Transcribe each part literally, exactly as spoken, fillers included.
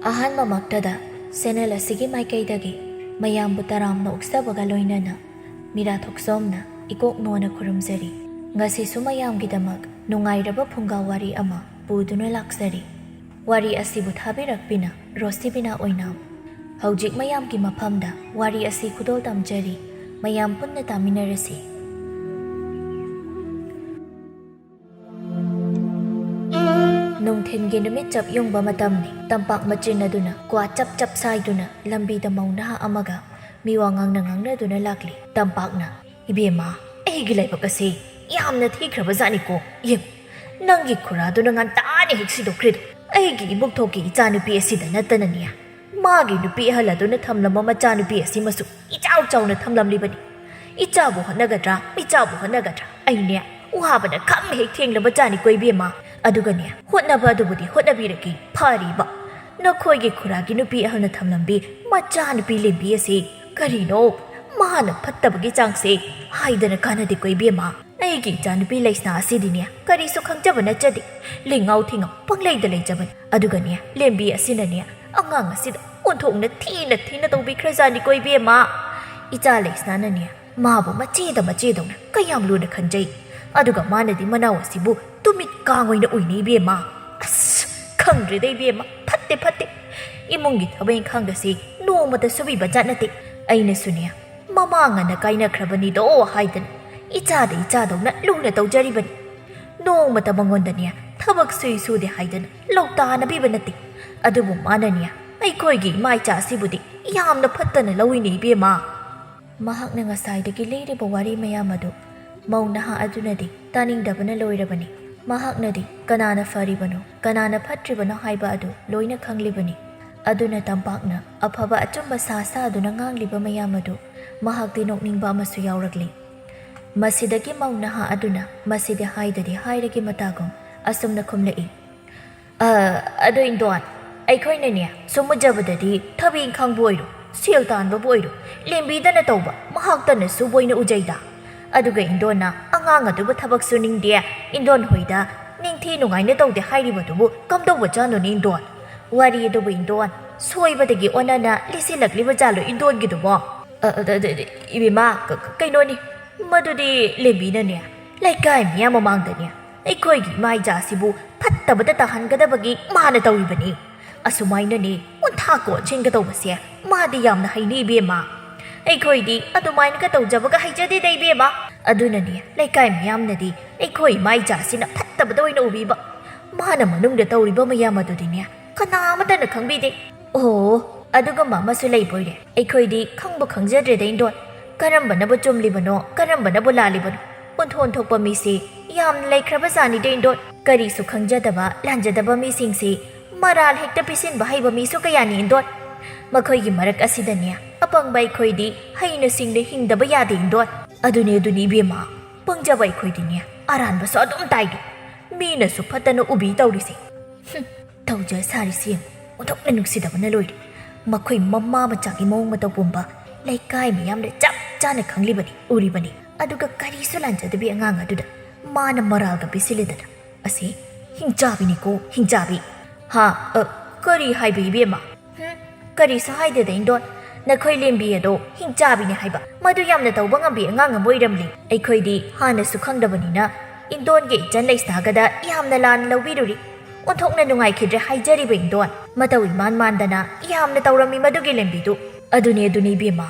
ꯑꯍꯥꯟꯕꯃꯛꯇꯗ channel ꯑꯁꯤꯒꯤ ꯃꯥꯏꯀꯩꯗꯒꯤ ꯃꯌꯥꯝꯕꯨ ꯇꯔꯥꯝꯅ ꯑꯣꯛꯆꯕꯒ ꯂꯣꯏꯅꯅ ꯃꯤꯔꯥ ꯊꯣꯛꯆꯣꯝꯅ ꯏꯀꯣꯛ ꯅꯣꯟꯅ ꯈꯨꯔꯨꯝꯖꯔꯤ꯫ ꯉꯁꯤꯁꯨ ꯃꯌꯥꯝꯒꯤꯗꯃꯛ ꯅꯨꯡꯉꯥꯏꯔꯕ ꯐꯨꯡꯒꯥ ꯋꯥꯔꯤ ꯑꯃ ꯄꯨꯗꯨꯅ ꯂꯥꯛꯆꯔꯤ꯫ ꯋꯥꯔꯤ ꯑꯁꯤꯕꯨ ꯊꯥꯕꯤꯔꯛꯄꯤꯅ ꯔꯣꯁꯤꯕꯤꯅꯥ ꯑꯣꯏꯅꯥꯝ꯫ ꯍꯧꯖꯤꯛ ꯃꯌꯥꯝꯒꯤ ꯃꯐꯝꯗ ꯋꯥꯔꯤ ꯑꯁꯤ ꯈꯨꯗꯣꯜ ꯇꯝꯖꯔꯤ꯫ ꯃꯌꯥꯝ ꯄꯨꯟꯅ ꯇꯥꯃꯤꯟꯅꯔꯁꯤ꯫ ꯅꯨꯡꯊꯤꯟꯒꯤ ꯅꯨꯃꯤꯠ ꯆꯞ ꯌꯨꯡꯕ ꯃꯇꯝꯅꯤ꯫ ꯇꯝꯄꯥꯛ ꯃꯆꯤꯟ ꯑꯗꯨꯅ ꯀ꯭ꯋꯥ ꯆꯞ ꯆꯞ ꯁꯥꯏꯗꯨꯅ ꯂꯝꯕꯤꯗ ꯃꯧ ꯅꯍꯥ ꯑꯃꯒ ꯃꯤꯋꯥ ꯉꯥꯡꯅ ꯉꯥꯡꯅꯗꯨꯅ ꯂꯥꯛꯂꯤ꯫ ꯇꯝꯄꯥꯛꯅ, "ꯏꯕꯦꯝꯃ, ꯑꯩꯒꯤ ꯂꯥꯏꯕꯛ ꯑꯁꯤ ꯌꯥꯝꯅ ꯊꯤꯈ꯭ꯔꯕꯖꯥꯠꯅꯤꯀꯣ꯫ ꯌꯦꯡꯉꯨ, ꯅꯪꯒꯤ ꯈꯨꯔꯥꯗꯨꯅ ꯉꯟꯇꯥꯅ ꯍꯦꯛ ꯁꯤꯗꯣꯛꯈ꯭ꯔꯤꯗꯣ꯫ ꯑꯩꯒꯤ ꯏꯕꯨꯡꯊꯣꯛꯀꯤ ꯏꯆꯥꯅꯨꯄꯤ ꯑꯁꯤꯗ ꯅꯠꯇꯅꯅꯦ, ꯃꯥꯒꯤ ꯅꯨꯄꯤ ꯑꯍꯜ ꯑꯗꯨꯅ ꯊꯝꯂꯝꯕ ꯃꯆꯥꯅꯨꯄꯤ ꯑꯁꯤꯃꯁꯨ ꯏꯆꯥꯎ ꯆꯥꯎꯅ ꯊꯝꯂꯝꯂꯤꯕꯅꯤ꯫ ꯏꯆꯥꯕꯨ ꯍꯣꯠꯅꯒꯗ꯭ꯔꯥ, ꯃꯤꯆꯥꯕꯨ ꯍꯣꯠꯅꯒꯗ꯭ꯔꯥ? ꯑꯩꯅꯦ, ꯋꯥꯕꯅ ꯈꯝ ꯍꯦꯛ ꯊꯦꯡꯂꯕ ꯖꯥꯠꯅꯤꯀꯣ ꯏꯕꯦꯝꯃ꯫ ꯑꯗꯨꯒꯅꯦ, ꯍꯣꯠꯅꯕ ꯑꯗꯨꯕꯨꯗꯤ ꯍꯣꯠꯅꯕꯤꯔꯒꯦ, ꯐꯔꯤꯕ꯫ ꯅꯈꯣꯏꯒꯤ ꯈꯨꯔꯥꯒꯤ ꯅꯨꯄꯤ ꯑꯍꯜꯅ ꯊꯝꯂꯝꯕꯤ ꯃꯆꯥꯅꯨꯄꯤ ꯂꯦꯝꯕꯤ ꯑꯁꯤ ꯀꯔꯤꯅꯣ? ꯃꯥꯅ ꯐꯠꯇꯕꯒꯤ ꯆꯥꯡꯁꯦ ꯍꯥꯏꯗꯅ ꯀꯥꯟꯅꯗꯦꯀꯣ ꯏꯕꯦꯝꯃ꯫ ꯑꯩꯒꯤ ꯏꯆꯥꯅꯨꯄꯤ ꯂꯩꯁꯅꯥ ꯑꯁꯤꯗꯤꯅꯦ, ꯀꯔꯤꯁꯨ ꯈꯪꯖꯕ ꯅꯠꯆꯗꯦ꯫ ꯂꯤꯡꯉꯥꯎ ꯊꯤꯡꯉꯥꯎ ꯄꯪꯂꯩꯗ ꯂꯩꯖꯕꯅꯤ꯫ ꯑꯗꯨꯒꯅꯦ, ꯂꯦꯝꯕꯤ ꯑꯁꯤꯅꯅꯦ, ꯑꯉꯥꯡ ꯑꯁꯤꯗ ꯑꯣꯟꯊꯣꯛꯅ ꯊꯤꯅ ꯊꯤꯅ ꯇꯧꯕꯤꯈ꯭ꯔꯖꯥꯠꯅꯤꯀꯣ ꯏꯕꯦꯝꯃ꯫ ꯏꯆꯥ ꯂꯩꯁꯅꯥꯅꯅꯦ, ꯃꯥꯕꯨ ꯃꯆꯦꯗ ꯃꯆꯦꯗꯧꯅ ꯀꯌꯥꯝ ꯂꯨꯅ ꯈꯟꯖꯩ꯫ ꯑꯗꯨꯒ ꯃꯥꯅꯗꯤ ꯃꯅꯥꯎ ꯑꯁꯤꯕꯨ ꯇꯨꯃꯤꯠ ꯀꯥꯡ ꯑꯣꯏꯅ ꯎꯏꯅꯦ ꯏꯕꯦꯝꯃ꯫ ꯑꯁ, ꯈꯪꯗ꯭ꯔꯦꯗ ꯏꯕꯦꯝꯃ, ꯐꯠꯇꯦ, ꯐꯠꯇꯦ꯫ ꯏꯃꯨꯡꯒꯤ ꯊꯕꯛ ꯏꯪꯈꯥꯡꯒꯁꯤ ꯅꯣꯡꯃꯇ ꯁꯨꯕꯤꯕ ꯖꯥꯠ ꯅꯠꯇꯦ꯫ ꯑꯩꯅꯁꯨꯅꯦ, ꯃꯃꯥ ꯉꯟꯅ ꯀꯥꯏꯅꯈ꯭ꯔꯕꯅꯤꯗꯣ ꯍꯥꯏꯗꯅ ꯏꯆꯥꯗ ꯏꯆꯥꯗꯧꯅ ꯂꯨꯅ ꯇꯧꯖꯔꯤꯕꯅꯤ꯫ ꯅꯣꯡꯃꯇ ꯃꯉꯣꯟꯗꯅꯦ ꯊꯕꯛ ꯁꯨꯏ ꯁꯨꯗꯦ ꯍꯥꯏꯗꯅ ꯂꯧꯇꯥꯅꯕꯤꯕ ꯅꯠꯇꯦ꯫ ꯑꯗꯨꯕꯨ ꯃꯥꯅꯅꯦ ꯑꯩꯈꯣꯏꯒꯤ ꯏꯃꯥ ꯏꯆꯥ ꯑꯁꯤꯕꯨꯗꯤ ꯌꯥꯝꯅ ꯐꯠꯇꯅ ꯂꯧꯏꯅꯦ ꯏꯕꯦꯝꯃ꯫ ꯃꯍꯥꯛꯅ ꯉꯁꯥꯏꯗꯒꯤ ꯂꯤꯔꯤꯕ ꯋꯥꯔꯤ ꯃꯌꯥꯝ ꯑꯗꯨ ꯃꯧ ꯅꯍꯥ ꯑꯗꯨꯅꯗꯤ ꯇꯥꯅꯤꯡꯗꯕꯅ ꯂꯣꯏꯔꯕꯅꯤ꯫ ꯃꯍꯥꯛꯅꯗꯤ ꯀꯅꯥꯅ ꯐꯔꯤꯕꯅꯣ, ꯀꯅꯥꯅ ꯐꯠꯇ꯭ꯔꯤꯕꯅꯣ ꯍꯥꯏꯕ ꯑꯗꯨ ꯂꯣꯏꯅ ꯈꯪꯂꯤꯕꯅꯤ꯫ ꯑꯗꯨꯅ ꯇꯝꯄꯥꯛꯅ ꯑꯐꯕ ꯑꯆꯨꯝꯕ ꯁꯥ ꯁꯥꯗꯨꯅ ꯉꯥꯡꯂꯤꯕ ꯃꯌꯥꯝ ꯑꯗꯨ ꯃꯍꯥꯛꯇꯤ ꯅꯣꯛꯅꯤꯡꯕ ꯑꯃꯁꯨ ꯌꯥꯎꯔꯛꯂꯤ꯫ ꯃꯁꯤꯗꯒꯤ ꯃꯧ ꯅꯍꯥ ꯑꯗꯨꯅ ꯃꯁꯤꯗꯤ ꯍꯥꯏꯗꯗꯤ ꯍꯥꯏꯔꯒꯦ ꯃꯇꯥꯒꯨꯝ ꯑꯁꯨꯝꯅ ꯈꯨꯝꯂꯛꯏ꯫ "ꯑ, ꯑꯗꯣ ꯏꯟꯗꯣꯟ, ꯑꯩꯈꯣꯏꯅꯅꯦ ꯁꯨꯝ ꯎꯖꯕꯗꯗꯤ ꯊꯕꯛ ꯏꯪꯈꯥꯡꯕꯨ ꯑꯣꯏꯔꯣ, ꯁꯦꯜ ꯇꯥꯟꯕꯕꯨ ꯑꯣꯏꯔꯣ, ꯂꯦꯝꯕꯤꯗꯅ ꯇꯧꯕ ꯃꯍꯥꯛꯇꯅ ꯁꯨꯕ ꯑꯣꯏꯅ ꯎꯖꯩꯗ꯫ ꯑꯗꯨꯒ ꯏꯟꯗꯣꯟꯅ ꯑꯉꯥꯡ ꯑꯗꯨꯕꯨ ꯊꯕꯛ ꯁꯨꯅꯤꯡꯗꯦ, ꯏꯟꯗꯣꯟ ꯍꯣꯏꯗ ꯅꯤꯡꯊꯤ ꯅꯨꯡꯉꯥꯏꯅ ꯇꯧꯗꯦ ꯍꯥꯏꯔꯤꯕꯗꯨꯕꯨ ꯀꯝꯗꯧꯕ ꯖꯥꯠꯅꯣꯅꯦ ꯏꯟꯗꯣꯟ?" ꯋꯥꯔꯤ ꯑꯗꯨꯕꯨ ꯏꯟꯗꯣꯟ ꯁꯣꯏꯕꯗꯒꯤ ꯑꯣꯟꯅꯅ ꯂꯤꯁꯤꯜꯂꯛꯂꯤꯕ ꯖꯥꯠꯂꯣ ꯏꯟꯗꯣꯟꯒꯤꯗꯨꯕꯣ? ꯑ, ꯑ, ꯑ, ꯑ, ꯏꯕꯦꯝꯃ, ꯀ-, ꯀ-, ꯀꯩꯅꯣꯅꯤ, ꯃꯗꯨꯗꯤ ꯂꯦꯝꯕꯤꯅꯅꯦ ꯂꯩꯀꯥꯏ ꯃꯤꯌꯥꯝ ꯃꯃꯥꯡꯗꯅꯦ ꯑꯩꯈꯣꯏꯒꯤ ꯏꯃꯥ ꯏꯆꯥꯁꯤꯕꯨ ꯐꯠꯇꯕꯗ ꯇꯥꯍꯟꯒꯗꯕꯒꯤ ꯃꯥꯅ ꯇꯧꯔꯤꯕꯅꯤ꯫ ꯑꯁꯨꯃꯥꯏꯅꯅꯦ ꯑꯣꯟꯊꯥꯛ ꯑꯣꯟꯁꯤꯟꯒꯗꯧꯕꯁꯦ ꯃꯥꯗꯤ ꯌꯥꯝꯅ ꯍꯩꯅꯤ ꯏꯕꯦꯝꯃ꯫ ꯑꯩꯈꯣꯏꯗꯤ ꯑꯗꯨꯃꯥꯏꯅꯒ ꯇꯧꯖꯕꯒ ꯍꯩꯖꯗꯦꯗ ꯏꯕꯦꯝꯃ꯫ ꯑꯗꯨꯅꯅꯦ ꯂꯩꯀꯥꯏ ꯃꯤꯌꯥꯝꯅꯗꯤ ꯑꯩꯈꯣꯏ ꯏꯃꯥ ꯏꯆꯥꯁꯤꯅ ꯐꯠꯇꯕꯗ ꯑꯣꯏꯅ ꯎꯕꯤꯕ꯫ ꯃꯥꯅ ꯃꯅꯨꯡꯗ ꯇꯧꯔꯤꯕ ꯃꯌꯥꯝ ꯑꯗꯨꯗꯤꯅꯦ ꯀꯅꯥ ꯑꯃꯠꯇꯅ ꯈꯪꯕꯤꯗꯦ꯫ ꯑꯣ, ꯑꯗꯨꯒꯨꯝꯕ ꯑꯃꯁꯨ ꯂꯩꯕꯣꯏꯔꯦ꯫ ꯑꯩꯈꯣꯏꯗꯤ ꯈꯪꯕꯨ ꯈꯪꯖꯗ꯭ꯔꯦꯗ ꯏꯟꯗꯣꯟ꯫ ꯀꯔꯝꯕꯅꯕꯨ ꯆꯨꯝꯂꯤꯕꯅꯣ, ꯀꯔꯝꯕꯅꯕꯨ ꯂꯥꯜꯂꯤꯕꯅꯣ? ꯑꯣꯟꯊꯣꯛ ꯑꯣꯟꯊꯣꯛꯄ ꯃꯤꯁꯤ ꯌꯥꯝꯅ ꯂꯩꯈ꯭ꯔꯕ ꯖꯥꯠꯅꯤꯗ ꯏꯟꯗꯣꯟ꯫ ꯀꯔꯤꯁꯨ ꯈꯪꯖꯗꯕ, ꯂꯥꯟꯖꯗꯕ ꯃꯤꯁꯤꯡꯁꯤ ꯃꯔꯥꯜ ꯍꯦꯛꯇ ꯄꯤꯁꯤꯟꯕ ꯍꯩꯕ ꯃꯤꯁꯨ ꯀꯌꯥꯅꯤ ꯏꯟꯗꯣꯟ꯫ ꯃꯈꯣꯏꯒꯤ ꯃꯔꯛ ꯑꯁꯤꯗꯅꯦ ꯑꯄꯪꯕ ꯑꯩꯈꯣꯏꯗꯤ ꯍꯩꯅ ꯁꯤꯡꯅ ꯍꯤꯡꯗꯕ ꯌꯥꯗꯦ ꯏꯟꯗꯣꯟ꯫ ꯑꯗꯨꯅꯤ, ꯑꯗꯨꯅꯤ ꯏꯕꯦꯝꯃ, ꯄꯪꯖꯕ ꯑꯩꯈꯣꯏꯗꯤꯅꯦ ꯑꯔꯥꯟꯕꯁꯨ ꯑꯗꯨꯝ ꯇꯥꯏꯗꯣ꯫ ꯃꯤꯅꯁꯨ ꯐꯠꯇꯅ ꯎꯕꯤ ꯇꯧꯔꯤꯁꯦ꯫ ꯍꯨꯝ, ꯇꯧꯖ ꯁꯥꯔꯤꯁꯤ ꯌꯦꯡꯉꯨ, ꯑꯣꯟꯊꯣꯛꯅ ꯅꯨꯡꯁꯤꯗꯕꯅ ꯂꯣꯏꯔꯦ꯫ ꯃꯈꯣꯏ ꯃꯃꯥ ꯃꯆꯥꯒꯤ ꯃꯑꯣꯡ ꯃꯇꯧ ꯄꯨꯝꯕ ꯂꯩꯀꯥꯏ ꯃꯤꯌꯥꯝꯅ ꯆꯞ ꯆꯥꯅ ꯈꯪꯂꯤꯕꯅꯤ, ꯎꯔꯤꯕꯅꯤ꯫ ꯑꯗꯨꯒ ꯀꯔꯤꯁꯨ ꯂꯥꯟꯖꯗꯕꯤ ꯑꯉꯥꯡ ꯑꯗꯨꯗ ꯃꯥꯅ ꯃꯔꯥꯜꯒ ꯄꯤꯁꯤꯜꯂꯗꯅ꯫ ꯑꯁꯤ ꯍꯤꯡꯆꯥꯕꯤꯅꯤꯀꯣ, ꯍꯤꯡꯆꯥꯕꯤ꯫ ꯍꯥ? ꯑ, ꯀꯔꯤ ꯍꯥꯏꯕ ꯏꯕꯦꯝꯃ? ꯍꯨꯝ, ꯀꯔꯤꯁꯨ ꯍꯥꯏꯗꯦꯗ ꯏꯟꯗꯣꯟ꯫ ꯅꯈꯣꯏ ꯂꯦꯝꯕꯤ ꯑꯗꯣ ꯍꯤꯡꯆꯥꯕꯤꯅꯤ ꯍꯥꯏꯕ꯫ ꯃꯗꯨ ꯌꯥꯝꯅ ꯇꯧꯕ ꯉꯝꯕꯤ ꯑꯉꯥꯡ ꯑꯃ ꯑꯣꯏꯔꯝꯂꯦ꯫ ꯑꯩꯈꯣꯏꯗꯤ ꯍꯥꯟꯅꯁꯨ ꯈꯪꯗꯕꯅꯤꯅ ꯏꯟꯗꯣꯟꯒꯤ ꯏꯆꯟ ꯂꯩꯁꯅꯥꯒꯗ ꯌꯥꯝꯅ ꯂꯥꯟꯅ ꯂꯧꯕꯤꯔꯨꯔꯤ꯫ ꯑꯣꯟꯊꯣꯛꯅ ꯅꯨꯡꯉꯥꯏꯈꯤꯗ꯭ꯔꯦ ꯍꯥꯏꯖꯔꯤꯕ ꯏꯟꯗꯣꯟ꯫ ꯃꯇꯧ ꯏꯃꯥꯟ ꯃꯥꯟꯗꯅ ꯌꯥꯝꯅ ꯇꯧꯔꯝꯃꯤ ꯃꯗꯨꯒꯤ ꯂꯦꯝꯕꯤꯗꯨ꯫ ꯑꯗꯨꯅꯤ, ꯑꯗꯨꯅꯤ ꯏꯕꯦꯝꯃ꯫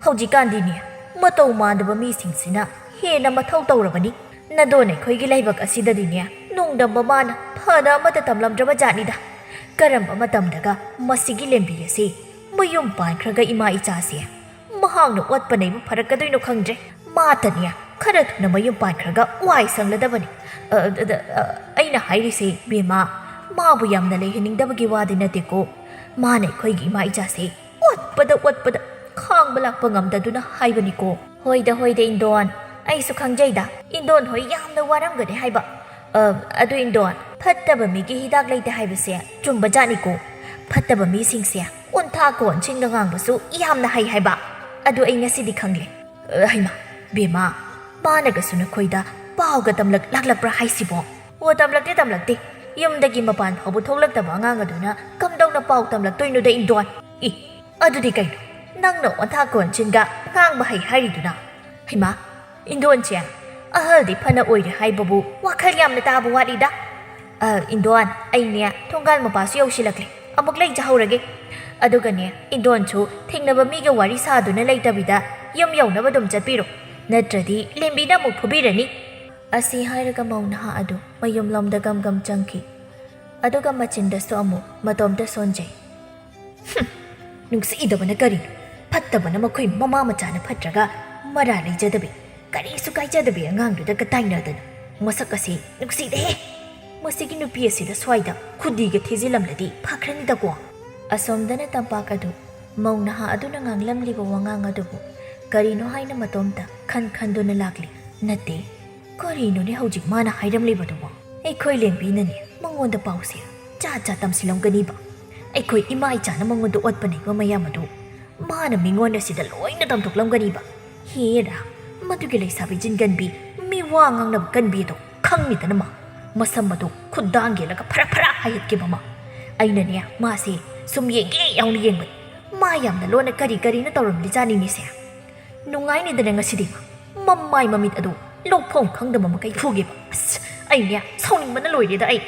ꯍꯧꯖꯤꯛꯀꯥꯟꯗꯤꯅꯦ ꯃꯇꯧ ꯃꯥꯟꯗꯕ ꯃꯤꯁꯤꯡꯁꯤꯅ ꯍꯦꯟꯅ ꯃꯊꯧ ꯇꯧꯔꯕꯅꯤ꯫ ꯅꯗꯣꯟ ꯑꯩꯈꯣꯏꯒꯤ ꯂꯩꯕꯥꯛ ꯑꯁꯤꯗꯗꯤꯅꯦ ꯅꯣꯡꯗꯝꯕ ꯃꯥꯅ ꯐꯅ ꯑꯃꯠꯇ ꯇꯝꯂꯝꯗ꯭ꯔꯕ ꯖꯥꯠꯅꯤꯗ꯫ ꯀꯔꯝꯕ ꯃꯇꯝꯗꯒ ꯃꯁꯤꯒꯤ ꯂꯦꯝꯕꯤ ꯑꯁꯤ ꯃꯌꯨꯝ ꯄꯥꯟꯈ꯭ꯔꯒ ꯏꯃꯥ ꯏꯆꯥꯁꯦ ꯃꯍꯥꯛꯅ ꯑꯣꯠꯄ ꯅꯩꯕ ꯐꯔꯛꯀꯗꯣꯏꯅꯣ ꯈꯪꯗ꯭ꯔꯦ꯫ ꯃꯥꯇꯅꯦ ꯈꯔ ꯊꯨꯅ ꯃꯌꯨꯝ ꯄꯥꯟꯈ꯭ꯔꯒ ꯋꯥꯏ ꯁꯪꯂꯗꯕꯅꯤ꯫ ꯑ, ꯑ, ꯑ, ꯑ, ꯑꯩꯅ ꯍꯥꯏꯔꯤꯁꯦ ꯏꯕꯦꯝꯃ, ꯃꯥꯕꯨ ꯌꯥꯝꯅ ꯂꯩꯍꯟꯅꯤꯡꯗꯕꯒꯤ ꯋꯥꯗꯤ ꯅꯠꯇꯦꯀꯣ꯫ ꯃꯥꯅ ꯑꯩꯈꯣꯏꯒꯤ ꯏꯃꯥ ꯏꯆꯥꯁꯦ ꯑꯣꯠꯄꯗ ꯑꯣꯠꯄꯗ ꯈꯥꯡꯕ ꯂꯥꯛꯄ ꯉꯝꯗꯗꯨꯅ ꯍꯥꯏꯕꯅꯤꯀꯣ꯫ ꯍꯣꯏꯗ, ꯍꯣꯏꯗ ꯏꯟꯗꯣꯟ, ꯑꯩꯁꯨ ꯈꯪꯖꯩꯗ꯫ ꯏꯟꯗꯣꯟ ꯍꯣꯏ ꯌꯥꯝꯅ ꯋꯥꯔꯝꯒꯅꯤ ꯍꯥꯏꯕ꯫ ꯑ, ꯑꯗꯨ ꯏꯟꯗꯣꯟ, ꯐꯠꯇꯕ ꯃꯤꯒꯤ ꯍꯤꯗꯥꯛ ꯂꯩꯇꯦ ꯍꯥꯏꯕꯁꯦ ꯆꯨꯝꯕ ꯖꯥꯠꯅꯤꯀꯣ꯫ ꯐꯠꯇꯕ ꯃꯤꯁꯤꯡꯁꯦ ꯑꯣꯟꯊꯥ ꯀꯣꯟꯁꯤꯡꯗ ꯉꯥꯡꯕꯁꯨ ꯌꯥꯝꯅ ꯍꯩ ꯍꯥꯏꯕ꯫ ꯑꯗꯨ ꯑꯩ ꯉꯁꯤꯗꯤ ꯈꯪꯂꯦ꯫ ꯑ, ꯍꯩꯃꯥ, ꯕꯦꯝꯃ, ꯃꯥꯅꯒꯁꯨ ꯅꯈꯣꯏꯗ ꯄꯥꯎꯒ ꯇꯝꯂꯛ ꯂꯥꯛꯂꯛꯄ꯭ꯔꯥ ꯍꯥꯏꯁꯤꯕꯣ? ꯑꯣ, ꯇꯝꯂꯛꯇꯦ, ꯇꯝꯂꯛꯇꯦ꯫ ꯌꯨꯝꯗꯒꯤ ꯃꯄꯥꯟ ꯐꯥꯎꯕ ꯊꯣꯛꯂꯛꯇꯕ ꯑꯉꯥꯡ ꯑꯗꯨꯅ ꯀꯝꯗꯧꯅ ꯄꯥꯎ ꯇꯝꯂꯛꯇꯣꯏꯅꯣꯗ, ꯏꯟꯗꯣꯟ? ꯏ, ꯑꯗꯨꯗꯤ ꯀꯩꯅꯣ? ꯅꯪꯅ ꯑꯣꯟꯊꯥ ꯀꯣꯟꯁꯤꯟꯒ ꯉꯥꯡꯕ ꯍꯩ ꯍꯥꯏꯔꯤꯗꯨꯅ? ꯍꯩꯃꯥ, ꯏꯟꯗꯣꯟꯁꯦ ꯑꯍꯜꯗꯤ ꯐꯅ ꯑꯣꯏꯔꯦ ꯍꯥꯏꯕꯕꯨ ꯋꯥꯈꯜ ꯌꯥꯝꯅ ꯇꯥꯕ ꯋꯥꯠꯂꯤꯗ꯫ ꯑ, ꯏꯟꯗꯣꯟ, ꯑꯩꯅꯦ ꯊꯣꯡꯒꯥꯜ ꯃꯄꯥꯁꯨ ꯌꯧꯁꯤꯜꯂꯛꯂꯦ꯫ ꯑꯃꯨꯛ ꯂꯩꯖꯍꯧꯔꯒꯦ꯫ ꯑꯗꯨꯒꯅꯦ, ꯏꯟꯗꯣꯟꯁꯨ ꯊꯦꯡꯅꯕ ꯃꯤꯒ ꯋꯥꯔꯤ ꯁꯥꯗꯨꯅ ꯂꯩꯇꯕꯤꯗ ꯌꯨꯝ ꯌꯧꯅꯕ ꯑꯗꯨꯝ ꯆꯠꯄꯤꯔꯣ꯫ ꯅꯠꯇ꯭ꯔꯗꯤ ꯂꯦꯝꯕꯤꯅ ꯑꯃꯨꯛ ꯐꯨꯕꯤꯔꯅꯤ꯫ ꯑꯁꯤ ꯍꯥꯏꯔꯒ ꯃꯧ ꯅꯍꯥ ꯑꯗꯨ ꯃꯌꯨꯝꯂꯣꯝꯗ ꯒꯝ ꯒꯝ ꯆꯪꯈꯤ꯫ ꯑꯗꯨꯒ ꯃꯆꯤꯟꯗꯁꯨ ꯑꯃꯨꯛ ꯃꯇꯣꯝꯇ ꯁꯣꯟꯖꯩ꯫ "ꯍꯨꯝ, ꯅꯨꯡꯁꯤꯗꯕꯅ ꯀꯔꯤꯅꯣ? ꯐꯠꯇꯕꯅ ꯃꯈꯣꯏ ꯃꯃꯥ ꯃꯆꯥꯅ ꯐꯠꯇ꯭ꯔꯒ ꯃꯔꯥ ꯂꯩꯖꯗꯕꯤ, ꯀꯔꯤꯁꯨ ꯀꯥꯏꯖꯗꯕꯤ ꯑꯉꯥꯡꯗꯨꯗꯒ ꯇꯥꯏꯅꯗꯅ꯫ ꯃꯁꯛ ꯑꯁꯤ ꯅꯨꯡꯁꯤꯗꯦꯍꯦ꯫ ꯃꯁꯤꯒꯤ ꯅꯨꯄꯤ ꯑꯁꯤꯗ ꯁ꯭ꯋꯥꯏꯗ ꯈꯨꯗꯤꯒ ꯊꯤꯖꯤꯜꯂꯝꯂꯗꯤ ꯐꯈ꯭ꯔꯅꯤꯗꯀꯣ?" ꯑꯁꯣꯝꯗꯅ ꯇꯝꯄꯥꯛ ꯑꯗꯨ ꯃꯧ ꯅꯍꯥ ꯑꯗꯨꯅ ꯉꯥꯡꯂꯝꯂꯤꯕ ꯋꯥꯉꯥꯡ ꯑꯗꯨꯕꯨ ꯀꯔꯤꯅꯣ ꯍꯥꯏꯅ ꯃꯇꯣꯝꯇ ꯈꯟ ꯈꯟꯗꯨꯅ ꯂꯥꯛꯂꯤ꯫ ꯅꯠꯇꯦ, ꯀꯔꯤꯅꯣꯅꯦ ꯍꯧꯖꯤꯛ ꯃꯥꯅ ꯍꯥꯏꯔꯝꯂꯤꯕꯗꯨꯕꯣ? ꯑꯩꯈꯣꯏ ꯂꯦꯝꯕꯤꯅꯅꯦ ꯃꯉꯣꯟꯗ ꯄꯥꯎꯁꯦ ꯖꯥꯠ ꯖꯥꯠ ꯇꯝꯁꯤꯜꯂꯝꯒꯅꯤꯕ꯫ ꯑꯩꯈꯣꯏ ꯏꯃꯥ ꯏꯆꯥꯅ ꯃꯉꯣꯟꯗ ꯑꯣꯠꯄ ꯅꯩꯕ ꯃꯌꯥꯝ ꯑꯗꯨ ꯃꯥꯅ ꯃꯤꯉꯣꯟꯗ ꯁꯤꯗ ꯂꯣꯏꯅ ꯇꯝꯊꯣꯛꯂꯝꯒꯅꯤꯕ꯫ ꯍꯦꯔꯥ, ꯃꯗꯨꯒꯤ ꯂꯩꯁꯥꯕꯤ ꯆꯤꯟꯒꯟꯕꯤ, ꯃꯤ ꯋꯥ ꯉꯥꯡꯅꯕ ꯀꯟꯕꯤ ꯑꯗꯣ ꯈꯪꯉꯤꯗꯅ ꯃꯥ꯫ ꯃꯁꯝ ꯑꯗꯨ ꯈꯨꯠꯗꯥꯡ ꯌꯦꯜꯂꯒ ꯐꯔꯥ ꯐꯔꯥ ꯍꯥꯏꯍꯠꯈꯤꯕ ꯑꯃ꯫ ꯑꯩꯅꯅꯦ ꯃꯥꯁꯦ ꯁꯨꯝ ꯌꯦꯡꯒꯦ ꯌꯥꯎꯅ ꯌꯦꯡꯕꯅꯤ꯫ ꯃꯥ ꯌꯥꯝꯅ ꯂꯣꯟꯅ ꯀꯔꯤ ꯀꯔꯤꯅꯣ ꯇꯧꯔꯝꯂꯤꯖꯥꯠꯅꯤꯅꯦꯁꯦ꯫ ꯅꯨꯡꯉꯥꯏꯅꯤꯗꯅ ꯉꯁꯤꯗꯤ꯫ ꯃꯃꯥꯏ ꯃꯃꯤꯠ ꯑꯗꯨ ꯂꯧꯐꯝ ꯈꯪꯗꯕ ꯃꯈꯩ ꯐꯨꯒꯦꯕ꯫ ꯑꯁ, ꯑꯩꯅꯦ ꯁꯥꯎꯅꯤꯡꯕꯅ ꯂꯣꯏꯔꯦꯗ ꯑꯩ꯫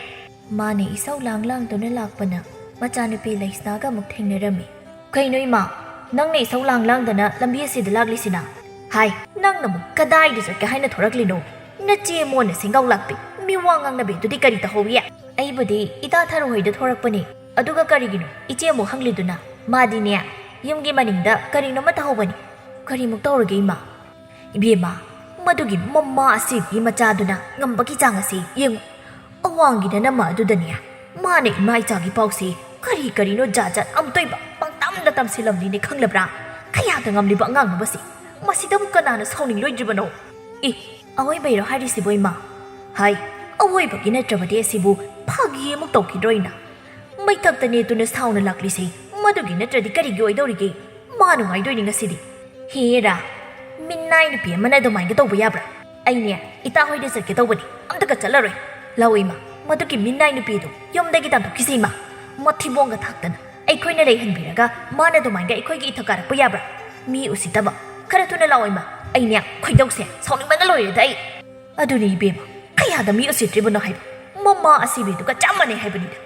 ꯃꯥꯅ ꯏꯁꯧ ꯂꯥꯡ ꯂꯥꯡꯗꯨꯅ ꯂꯥꯛꯄꯅ ꯃꯆꯥꯅꯨꯄꯤ ꯂꯩꯁꯅꯥꯒ ꯑꯃꯨꯛ ꯊꯦꯡꯅꯔꯝꯃꯤ꯫ "ꯀꯩꯅꯣ ꯏꯃꯥ, ꯅꯪꯅ ꯏꯁꯧ ꯂꯥꯡ ꯂꯥꯡꯗꯅ ꯂꯝꯕꯤ ꯑꯁꯤꯗ ꯂꯥꯛꯂꯤꯁꯤꯅ? ꯍꯥꯏ, ꯅꯪꯅ ꯑꯃꯨꯛ ꯀꯗꯥꯏꯗ ꯆꯠꯀꯦ ꯍꯥꯏꯅ ꯊꯣꯔꯛꯂꯤꯅꯣ? ꯅꯆꯦ ꯃꯣꯟꯅ ꯁꯦꯡꯒꯥꯎ ꯂꯥꯛꯄꯤ, ꯃꯤꯋꯥ ꯉꯥꯡꯅꯕꯤ ꯑꯗꯨꯗꯤ ꯀꯔꯤ ꯇꯧꯍꯧꯏ?" "ꯑꯩꯕꯨꯗꯤ ꯏꯇꯥ ꯊꯔꯨ ꯍꯣꯏꯗ ꯊꯣꯔꯛꯄꯅꯦ꯫ ꯑꯗꯨꯒ ꯀꯔꯤꯒꯤꯅꯣ ꯏꯆꯦ ꯑꯃꯨꯛ ꯍꯪꯂꯤꯗꯨꯅ? ꯃꯥꯗꯤꯅꯦ ꯌꯨꯝꯒꯤ ꯃꯅꯤꯡꯗ ꯀꯔꯤꯅꯣꯃ ꯇꯧꯍꯧꯕꯅꯤ꯫" "ꯀꯔꯤꯃꯨꯛ ꯇꯧꯔꯒꯦ ꯏꯃꯥ?" "ꯏꯕꯦꯝꯃ, ꯃꯗꯨꯒꯤ ꯃꯃꯥ ꯑꯁꯤꯒꯤ ꯃꯆꯥꯗꯨꯅ ꯉꯝꯕꯒꯤ ꯆꯥꯡ ꯑꯁꯤ ꯌꯦꯡꯉꯨ꯫ ꯑꯋꯥꯡꯒꯤꯗ ꯅꯃ ꯑꯗꯨꯗꯅꯦ ꯃꯥꯅ ꯏꯃꯥ ꯏꯆꯥꯒꯤ ꯄꯥꯎꯁꯦ ꯀꯔꯤ ꯀꯔꯤꯅꯣ ꯖꯥꯠ ꯖꯥꯠ ꯑꯃꯨꯛꯇꯣꯏꯕ ꯄꯪꯇꯝꯗ ꯇꯝꯁꯤꯜꯂꯝꯂꯤꯅꯦ ꯈꯪꯂꯕ꯭ꯔꯥ? ꯀꯌꯥꯗ ꯉꯝꯂꯤꯕ ꯑꯉꯥꯡꯅꯣꯕꯁꯤ? ꯃꯁꯤꯗꯕꯨ ꯀꯅꯥꯅ ꯁꯥꯎꯅꯤꯡꯂꯣꯏꯗ꯭ꯔꯤꯕꯅꯣ?" "ꯑꯦ, ꯑꯑꯣꯏꯕꯩꯔꯣ ꯍꯥꯏꯔꯤꯁꯤꯕꯨ ꯏꯃꯥ?" "ꯍꯥꯏ, ꯑꯑꯣꯏꯕꯒꯤ ꯅꯠꯇ꯭ꯔꯕꯗꯤ ꯑꯁꯤꯕꯨ ꯐꯥꯒꯤ ꯑꯃꯨꯛ ꯇꯧꯈꯤꯗ꯭ꯔꯣ ꯏꯅ? ꯃꯩꯊꯛꯇ ꯅꯦꯠꯇꯨꯅ ꯁꯥꯎꯅ ꯂꯥꯛꯂꯤꯁꯤ ꯃꯗꯨꯒꯤ ꯅꯠꯇ꯭ꯔꯗꯤ ꯀꯔꯤꯒꯤ ꯑꯣꯏꯗꯧꯔꯤꯒꯦ? ꯃꯥ ꯅꯨꯡꯉꯥꯏꯗꯣꯏꯅꯤ ꯉꯁꯤꯗꯤ꯫" "ꯍꯦꯔꯥ, ꯃꯤꯅꯥꯏ ꯅꯨꯄꯤ ꯑꯃꯅ ꯑꯗꯨꯃꯥꯏꯅ ꯇꯧꯕ ꯌꯥꯕ꯭ꯔꯥ? ꯑꯩꯅꯦ ꯏꯇꯥ ꯍꯣꯏꯗ ꯆꯠꯀꯦ ꯇꯧꯕꯅꯤ, ꯑꯝꯇꯒ ꯆꯠꯂꯔꯣꯏ꯫ ꯂꯥꯛꯑꯣ ꯏꯃꯥ, ꯃꯗꯨꯒꯤ ꯃꯤꯅꯥꯏ ꯅꯨꯄꯤꯗꯨ ꯌꯨꯝꯗꯒꯤ ꯇꯥꯟꯊꯣꯛꯈꯤꯁꯤ ꯏꯃꯥ꯫ ꯃꯊꯤꯕꯣꯡꯒ ꯊꯥꯛꯇꯅ ꯑꯩꯈꯣꯏꯅ ꯂꯩꯍꯟꯕꯤꯔꯒ ꯃꯥꯅ ꯑꯗꯨꯃꯥꯏꯅ ꯑꯩꯈꯣꯏꯒꯤ ꯏꯊꯛ ꯀꯥꯔꯛꯄ ꯌꯥꯕ꯭ꯔꯥ? ꯃꯤ ꯎꯁꯤꯠꯇꯕ꯫ ꯈꯔ ꯊꯨꯅ ꯂꯥꯛꯑꯣ ꯏꯃꯥ꯫ ꯑꯩꯅꯦ ꯈꯣꯏꯗꯧꯁꯦ ꯁꯥꯎꯅꯤꯡꯕꯅ ꯂꯣꯏꯔꯦꯗ ꯑꯩ꯫ ꯑꯗꯨꯅꯤ ꯏꯕꯦꯝꯃ, ꯀꯌꯥꯗ ꯃꯤ ꯎꯁꯤꯠꯇ꯭ꯔꯤꯕꯅꯣ ꯍꯥꯏꯕ꯫ ꯃꯃꯥ ꯑꯁꯤꯕꯤꯗꯨꯒ ꯆꯞ ꯃꯥꯟꯅꯩ ꯍꯥꯏꯕꯅꯤꯗ꯫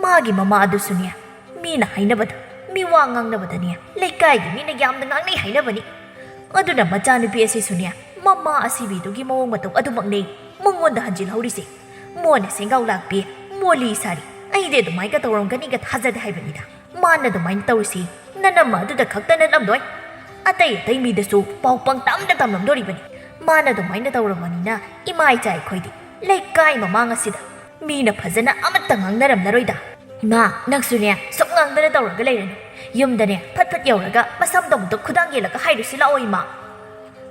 ꯃꯥꯒꯤ ꯃꯃꯥ ꯑꯗꯨꯁꯨꯅꯦ, ꯃꯤꯅ ꯍꯥꯏꯅꯕꯗ, ꯃꯤ ꯋꯥ ꯉꯥꯡꯅꯕꯗꯅꯦ, ꯂꯩꯀꯥꯏꯒꯤ ꯃꯤꯅ ꯌꯥꯝꯅ ꯉꯥꯡꯅꯩ ꯍꯥꯏꯅꯕꯅꯤ꯫ ꯑꯗꯨꯅ ꯃꯆꯥꯅꯨꯄꯤ ꯑꯁꯤꯁꯨꯅꯦ, ꯃꯃꯥ ꯑꯁꯤꯕꯤꯗꯨꯒꯤ ꯃꯑꯣꯡ ꯃꯇꯧ ꯑꯗꯨꯃꯛꯅꯦ ꯃꯉꯣꯟꯗ ꯍꯟꯖꯤꯜꯍꯧꯔꯤꯁꯦ꯫ ꯃꯣꯟꯅ ꯁꯦꯡꯒꯥꯎ ꯂꯥꯛꯄꯤ, ꯃꯣꯂꯤ ꯁꯥꯔꯤ, ꯑꯩꯗꯤ ꯑꯗꯨꯃꯥꯏꯅ ꯇꯧꯔꯝꯒꯅꯤꯒ ꯊꯥꯖꯗꯦ ꯍꯥꯏꯕꯅꯤꯗ꯫ ꯃꯥꯅ ꯑꯗꯨꯃꯥꯏꯅ ꯇꯧꯔꯤꯁꯤ ꯅꯅꯝꯃ ꯑꯗꯨꯗ ꯈꯛꯇ ꯅꯠꯂꯝꯂꯣꯏ꯫ ꯑꯇꯩ ꯑꯇꯩ ꯃꯤꯗꯁꯨ ꯄꯥꯎ ꯄꯪꯇꯝꯗ ꯇꯝꯂꯝꯗꯣꯔꯤꯕꯅꯤ꯫ ꯃꯥꯅ ꯑꯗꯨꯃꯥꯏꯅ ꯇꯧꯔꯕꯅꯤꯅ ꯏꯃꯥ ꯏꯆꯥ ꯑꯩꯈꯣꯏꯗꯤ ꯂꯩꯀꯥꯏ ꯃꯃꯥꯡ ꯑꯁꯤꯗ ꯃꯤꯅ ꯐꯖꯅ ꯑꯃꯠꯇ ꯉꯥꯡꯅꯔꯝꯂꯔꯣꯏꯗ꯫ ꯏꯃꯥ, ꯅꯪꯁꯨꯅꯦ ꯁꯨꯝ ꯉꯥꯡꯗꯅ ꯇꯧꯔꯒ ꯂꯩꯔꯅꯨ꯫ ꯌꯨꯝꯗꯅꯦ ꯐꯠ ꯐꯠ ꯌꯧꯔꯒ ꯃꯁꯝꯗꯣ ꯑꯃꯨꯛꯇ ꯈꯨꯗꯥꯡ ꯌꯦꯜꯂꯒ ꯍꯥꯏꯔꯨꯁꯤ ꯂꯥꯛꯑꯣ ꯏꯃꯥ꯫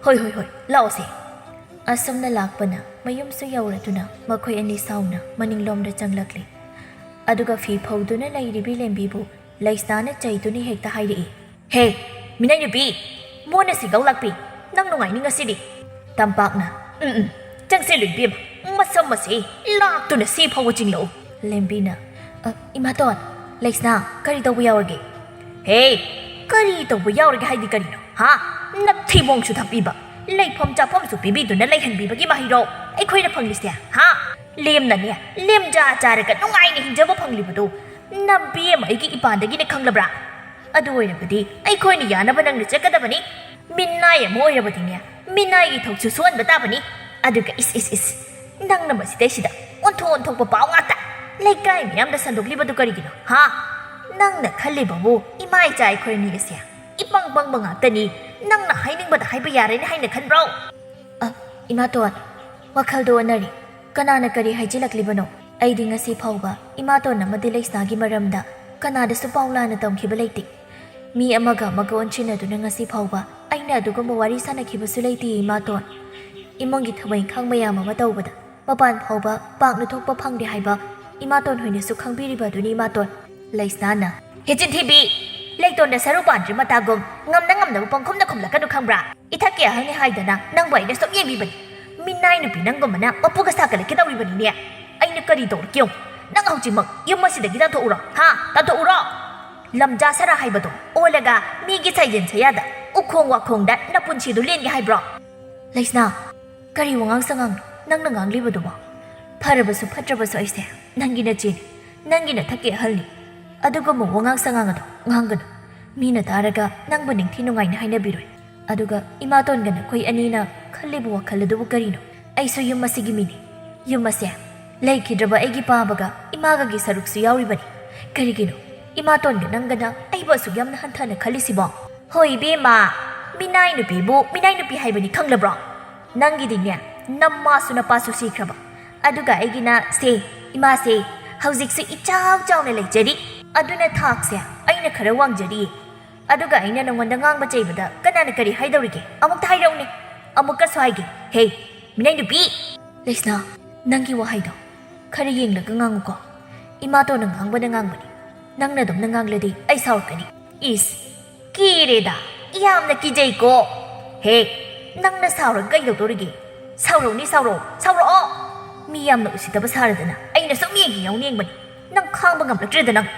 ꯍꯣꯏ, ꯍꯣꯏ, ꯍꯣꯏ, ꯂꯥꯛꯑꯣꯁꯦ꯫ ꯑꯁꯨꯝꯅ ꯂꯥꯛꯄꯅ ꯃꯌꯨꯝꯁꯨ ꯌꯧꯔꯗꯨꯅ ꯃꯈꯣꯏ ꯑꯅꯤ ꯁꯥꯎꯅ ꯃꯅꯤꯡꯂꯣꯝꯗ ꯆꯪꯂꯛꯂꯤ꯫ ꯑꯗꯨꯒ ꯐꯤ ꯐꯧꯗꯨꯅ ꯂꯩꯔꯤꯕꯤ ꯂꯦꯝꯕꯤꯕꯨ ꯂꯩꯁꯅꯥꯅ ꯆꯩꯗꯨꯅ ꯍꯦꯛꯇ ꯍꯥꯏꯔꯛꯏ꯫ "ꯍꯦ, ꯃꯤꯅꯥꯏ ꯅꯨꯄꯤ! ꯃꯣꯟꯅ ꯁꯤꯡꯒꯧ ꯂꯥꯛꯄꯤ! ꯅꯪ ꯅꯨꯡꯉꯥꯏꯅꯤ ꯉꯁꯤꯗꯤ!" ꯇꯝꯄꯥꯛꯅ, "ꯎꯝ, ꯎꯝ, ꯆꯪꯁꯤꯜꯂꯨ ꯏꯕꯦꯝꯃ, ꯃꯁꯝ ꯑꯁꯤ ꯂꯥꯛꯇꯨꯅ ꯁꯤ ꯐꯥꯎꯕ ꯆꯤꯡꯂꯛꯎ!" ꯂꯦꯝꯕꯤꯅ, "ꯑ, ꯏꯃꯥꯇꯣꯟ, ꯂꯩꯁꯅꯥ, ꯀꯔꯤ ꯇꯧꯕ ꯌꯥꯎꯔꯒꯦ?" "ꯍꯦ, ꯀꯔꯤ ꯇꯧꯕ ꯌꯥꯎꯔꯒꯦ ꯍꯥꯏꯗꯤ ꯀꯔꯤꯅꯣ? ꯍꯥ? ꯅꯊꯤꯕꯣꯡꯁꯨ ꯊꯛꯄꯤꯕ, ꯂꯩꯐꯝ ꯆꯥꯐꯝꯁꯨ ꯄꯤꯕꯤꯗꯨꯅ ꯂꯩꯍꯟꯕꯤꯕꯒꯤ ꯃꯍꯩꯔꯣ ꯑꯩꯈꯣꯏꯅ ꯐꯪꯂꯤꯁꯦ? ꯍꯥ? ꯂꯦꯝꯅꯅꯦ, ꯂꯦꯝꯖꯥ ꯆꯥꯔꯒ ꯅꯨꯡꯉꯥꯏꯅ ꯍꯤꯡꯖꯕ ꯐꯪꯂꯤꯕꯗꯨ ꯅꯕꯦꯝꯃ ꯑꯩꯒꯤ ꯏꯄꯥꯟꯗꯒꯤꯅꯦ, ꯈꯪꯂꯕ꯭ꯔꯥ? ꯑꯗꯨ ꯑꯣꯏꯔꯕꯗꯤ ꯑꯩꯈꯣꯏꯅ ꯌꯥꯅꯕ ꯅꯪꯅ ꯆꯠꯀꯗꯕꯅꯤ꯫ ꯃꯤꯅꯥꯏ ꯑꯃ ꯑꯣꯏꯔꯕꯗꯤꯅꯦ, ꯃꯤꯅꯥꯏꯒꯤ ꯊꯧꯁꯨ ꯁꯨꯍꯟꯕ ꯇꯥꯕꯅꯤ꯫ ꯑꯗꯨꯒ ꯏꯁ, ꯏꯁ, ꯏꯁ, ꯅꯪꯅ ꯃꯁꯤꯗꯩꯁꯤꯗ ꯑꯣꯟꯊꯣꯛ ꯑꯣꯟꯊꯣꯛꯄ ꯄꯥꯎ ꯉꯥꯛꯇ ꯂꯩꯀꯥꯏ ꯃꯤꯌꯥꯝꯗ ꯁꯟꯗꯣꯛꯂꯤꯕꯗꯨ ꯀꯔꯤꯒꯤꯅꯣ, ꯍꯥ? ꯅꯪꯅ ꯈꯜꯂꯤꯕꯕꯨ ꯏꯃꯥ ꯏꯆꯥ ꯑꯩꯈꯣꯏ ꯑꯅꯤ ꯑꯁꯦ ꯏꯄꯪ ꯄꯪꯕ ꯉꯥꯛꯇꯅꯤ, ꯅꯪꯅ ꯍꯥꯏꯅꯤꯡꯕꯗ ꯍꯥꯏꯕ ꯌꯥꯔꯦꯅ ꯍꯥꯏꯅ ꯈꯟꯕ꯭ꯔꯣ?" ꯑ, ꯏꯃꯥꯇꯣꯟ, ꯋꯥꯈꯜꯗꯣ ꯑꯣꯟꯅꯔꯦ꯫ ꯀꯅꯥꯅ ꯀꯔꯤ ꯍꯥꯏꯖꯤꯜꯂꯛꯂꯤꯕꯅꯣ? ꯑꯩꯗꯤ ꯉꯁꯤ ꯐꯥꯎꯕ ꯏꯃꯥꯇꯣꯟ ꯑꯃꯗꯤ ꯂꯩꯁꯅꯥꯒꯤ ꯃꯔꯝꯗ ꯀꯅꯥꯗꯁꯨ ꯄꯥꯎ ꯂꯥꯟꯅ ꯇꯝꯈꯤꯕ ꯂꯩꯇꯦ꯫ ꯃꯤ ꯑꯃꯒ ꯑꯃꯒ ꯑꯣꯟꯁꯤꯟꯅꯗꯨꯅ ꯉꯁꯤ ꯐꯥꯎꯕ ꯑꯩꯅ ꯑꯗꯨꯒꯨꯝꯕ ꯋꯥꯔꯤ ꯁꯥꯟꯅꯈꯤꯕꯁꯨ ꯂꯩꯇꯦ, ꯏꯃꯥꯇꯣꯟ꯫ ꯏꯃꯨꯡꯒꯤ ꯊꯕꯛ ꯏꯪꯈꯥꯡ ꯃꯌꯥꯝ ꯑꯃ ꯇꯧꯕꯗ ꯃꯄꯥꯟ ꯐꯥꯎꯕ ꯄꯥꯛꯅ ꯊꯣꯛꯄ ꯐꯪꯗꯦ ꯍꯥꯏꯕ ꯏꯃꯥꯇꯣꯟ ꯍꯣꯏꯅꯁꯨ ꯈꯪꯕꯤꯔꯤꯕ ꯑꯗꯨꯅꯤ, ꯏꯃꯥꯇꯣꯟ꯫ ꯂꯩꯁꯅꯥꯅ, "ꯍꯦ ꯆꯤꯟꯊꯤꯕꯤ! ꯂꯩꯇꯣꯟꯗ ꯁꯔꯨ ꯄꯥꯟꯗ꯭ꯔꯤ ꯃꯇꯥꯒꯨꯝ ꯉꯝꯅ ꯉꯝꯅꯕ ꯄꯪꯈꯨꯝꯗ ꯈꯨꯝꯂꯛꯀꯅꯨ, ꯈꯪꯕ꯭ꯔꯥ? ꯏꯊꯛꯀꯤ ꯑꯍꯜꯅꯤ ꯍꯥꯏꯗꯅ ꯅꯪꯕꯨ ꯑꯩꯅ ꯁꯨꯝ ꯌꯦꯡꯕꯤꯕꯅꯤ꯫ ꯃꯤꯅꯥꯏ ꯅꯨꯄꯤ ꯅꯪꯒꯨꯝꯕꯅ ꯃꯄꯨꯒ ꯁꯥꯒꯠꯂꯛꯀꯦ ꯇꯧꯔꯤꯕꯅꯤꯅꯦ꯫" ꯑꯩꯅ ꯀꯔꯤ ꯇꯧꯔꯛꯀꯦ ꯌꯦꯡꯉꯨ꯫ ꯅꯪ ꯍꯧꯖꯤꯛꯃꯛ ꯌꯨꯝ ꯑꯁꯤꯗꯒꯤ ꯇꯥꯟꯊꯣꯛꯎꯔꯣ꯫ ꯍꯥ? ꯇꯥꯟꯊꯣꯛꯎꯔꯣ? ꯂꯝꯖꯥ ꯁꯔꯥ ꯍꯥꯏꯕꯗꯣ ꯑꯣꯜꯂꯒ ꯃꯤꯒꯤ ꯁꯩꯖꯦꯟ ꯁꯩꯌꯥꯗ, ꯎꯈꯣꯡ ꯋꯥꯈꯣꯡꯗ ꯅꯄꯨꯟꯁꯤꯗꯨ ꯂꯦꯟꯒꯦ ꯍꯥꯏꯕ꯭ꯔꯣ? ꯂꯩꯁꯅꯥ, ꯀꯔꯤ ꯋꯥꯉꯥꯡ ꯁꯉꯥꯡꯅꯣ ꯅꯪꯅ ꯉꯥꯡꯂꯤꯕꯗꯨꯕꯣ? ꯐꯔꯕꯁꯨ ꯐꯠꯇ꯭ꯔꯕꯁꯨ ꯑꯩꯁꯦ ꯅꯪꯒꯤ ꯅꯆꯦꯅꯤ, ꯅꯪꯒꯤ ꯅꯊꯛꯀꯤ ꯑꯍꯜꯅꯤ꯫ ꯑꯗꯨꯒꯨꯝꯕ ꯋꯥꯉꯥꯡ ꯁꯉꯥꯡ ꯑꯗꯣ ꯉꯥꯡꯒꯅꯨ꯫ ꯃꯤꯅ ꯇꯥꯔꯒ ꯅꯪꯕꯨ ꯅꯤꯡꯊꯤ ꯅꯨꯡꯉꯥꯏꯅ ꯍꯥꯏꯅꯕꯤꯔꯣꯏ꯫ ꯑꯗꯨꯒ ꯏꯃꯥꯇꯣꯟꯒ ꯅꯈꯣꯏ ꯑꯅꯤꯅ ꯈꯜꯂꯤꯕ ꯋꯥꯈꯜ ꯑꯗꯨꯕꯨ ꯀꯔꯤꯅꯣ? ꯑꯩꯁꯨ ꯌꯨꯝ ꯑꯁꯤꯒꯤ ꯃꯤꯅꯤ꯫ ꯌꯨꯝ ꯑꯁꯦ ꯂꯩꯈꯤꯗ꯭ꯔꯕ ꯑꯩꯒꯤ ꯄꯥꯕꯒ ꯏꯃꯥꯒꯒꯤ ꯁꯔꯨꯛꯁꯨ ꯌꯥꯎꯔꯤꯕꯅꯤ꯫ ꯀꯔꯤꯒꯤꯅꯣ ꯏꯃꯥꯇꯣꯟꯒ ꯅꯪꯒꯅ ꯑꯩꯕꯨ ꯑꯁꯨꯛ ꯌꯥꯝꯅ ꯍꯟꯊꯅ ꯈꯜꯂꯤꯁꯤꯕꯣ? ꯍꯣꯏ ꯏꯕꯦꯝꯃ, ꯃꯤꯅꯥꯏ ꯅꯨꯄꯤꯕꯨ ꯃꯤꯅꯥꯏ ꯅꯨꯄꯤ ꯍꯥꯏꯕꯅꯤ, ꯈꯪꯂꯕ꯭ꯔꯣ? ꯅꯪꯒꯤꯗꯤꯅꯦ, ꯅꯃꯥꯁꯨ ꯅꯄꯥꯁꯨ ꯁꯤꯈ꯭ꯔꯕ, ꯑꯗꯨꯒ ꯑꯩꯒꯤꯅ ꯁꯦ, ꯏꯃꯥꯁꯦ ꯍꯧꯖꯤꯛꯁꯨ ꯏꯆꯥꯎ ꯆꯥꯎꯅ ꯂꯩꯖꯔꯤ꯫ ꯑꯗꯨꯅ ꯊꯥꯛꯁꯦ ꯑꯩꯅ ꯈꯔ ꯋꯥꯡꯖꯔꯤꯌꯦ꯫ ꯑꯗꯨꯒ ꯑꯩꯅ ꯅꯉꯣꯟꯗ ꯉꯥꯡꯕ ꯆꯩꯕꯗ ꯀꯅꯥꯅ ꯀꯔꯤ ꯍꯥꯏꯗꯧꯔꯤꯒꯦ? ꯑꯃꯨꯛꯇ ꯍꯥꯏꯔꯛꯎꯅꯦ꯫ ꯑꯃꯨꯛꯀꯁꯨ ꯍꯥꯏꯒꯦ꯫ ꯍꯦ, ꯃꯤꯅꯥꯏ ꯅꯨꯄꯤ! ꯂꯩꯁꯅꯥ, ꯅꯪꯒꯤ ꯋꯥꯍꯩꯗꯣ ꯈꯔ ꯌꯦꯡꯂꯒ ꯉꯥꯡꯉꯨꯀꯣ꯫ ꯏꯃꯥꯇꯣꯟꯅ ꯉꯥꯡꯕꯅ ꯉꯥꯡꯕꯅꯤ꯫ ꯅꯪꯅ ꯑꯗꯨꯝꯅ ꯉꯥꯡꯂꯗꯤ ꯑꯩ ꯁꯥꯎꯔꯛꯀꯅꯤ꯫ ꯏꯁ, ꯀꯤꯔꯦꯗ, ꯌꯥꯝꯅ ꯀꯤꯖꯩꯀꯣ꯫ ꯍꯦ, ꯅꯪꯅ ꯁꯥꯎꯔꯒ ꯀꯩꯗꯧꯗꯣꯔꯤꯒꯦ? ꯁꯥꯎꯔꯛꯎꯅꯦ, ꯁꯥꯎꯔꯛꯑꯣ, ꯁꯥꯎꯔꯛꯑꯣ! ꯃꯤ ꯌꯥꯝꯅ ꯎꯁꯤꯠꯇꯕ ꯁꯥꯔꯗꯅ ꯑꯩꯅ ꯁꯨꯝ ꯌꯦꯡꯉꯤ ꯌꯥꯎꯅ ꯌꯦꯡꯕꯅꯤ꯫ ꯅꯪ ꯈꯥꯡꯕ ꯉꯝꯂꯛꯇ꯭ꯔꯦꯗ ꯅꯪ꯫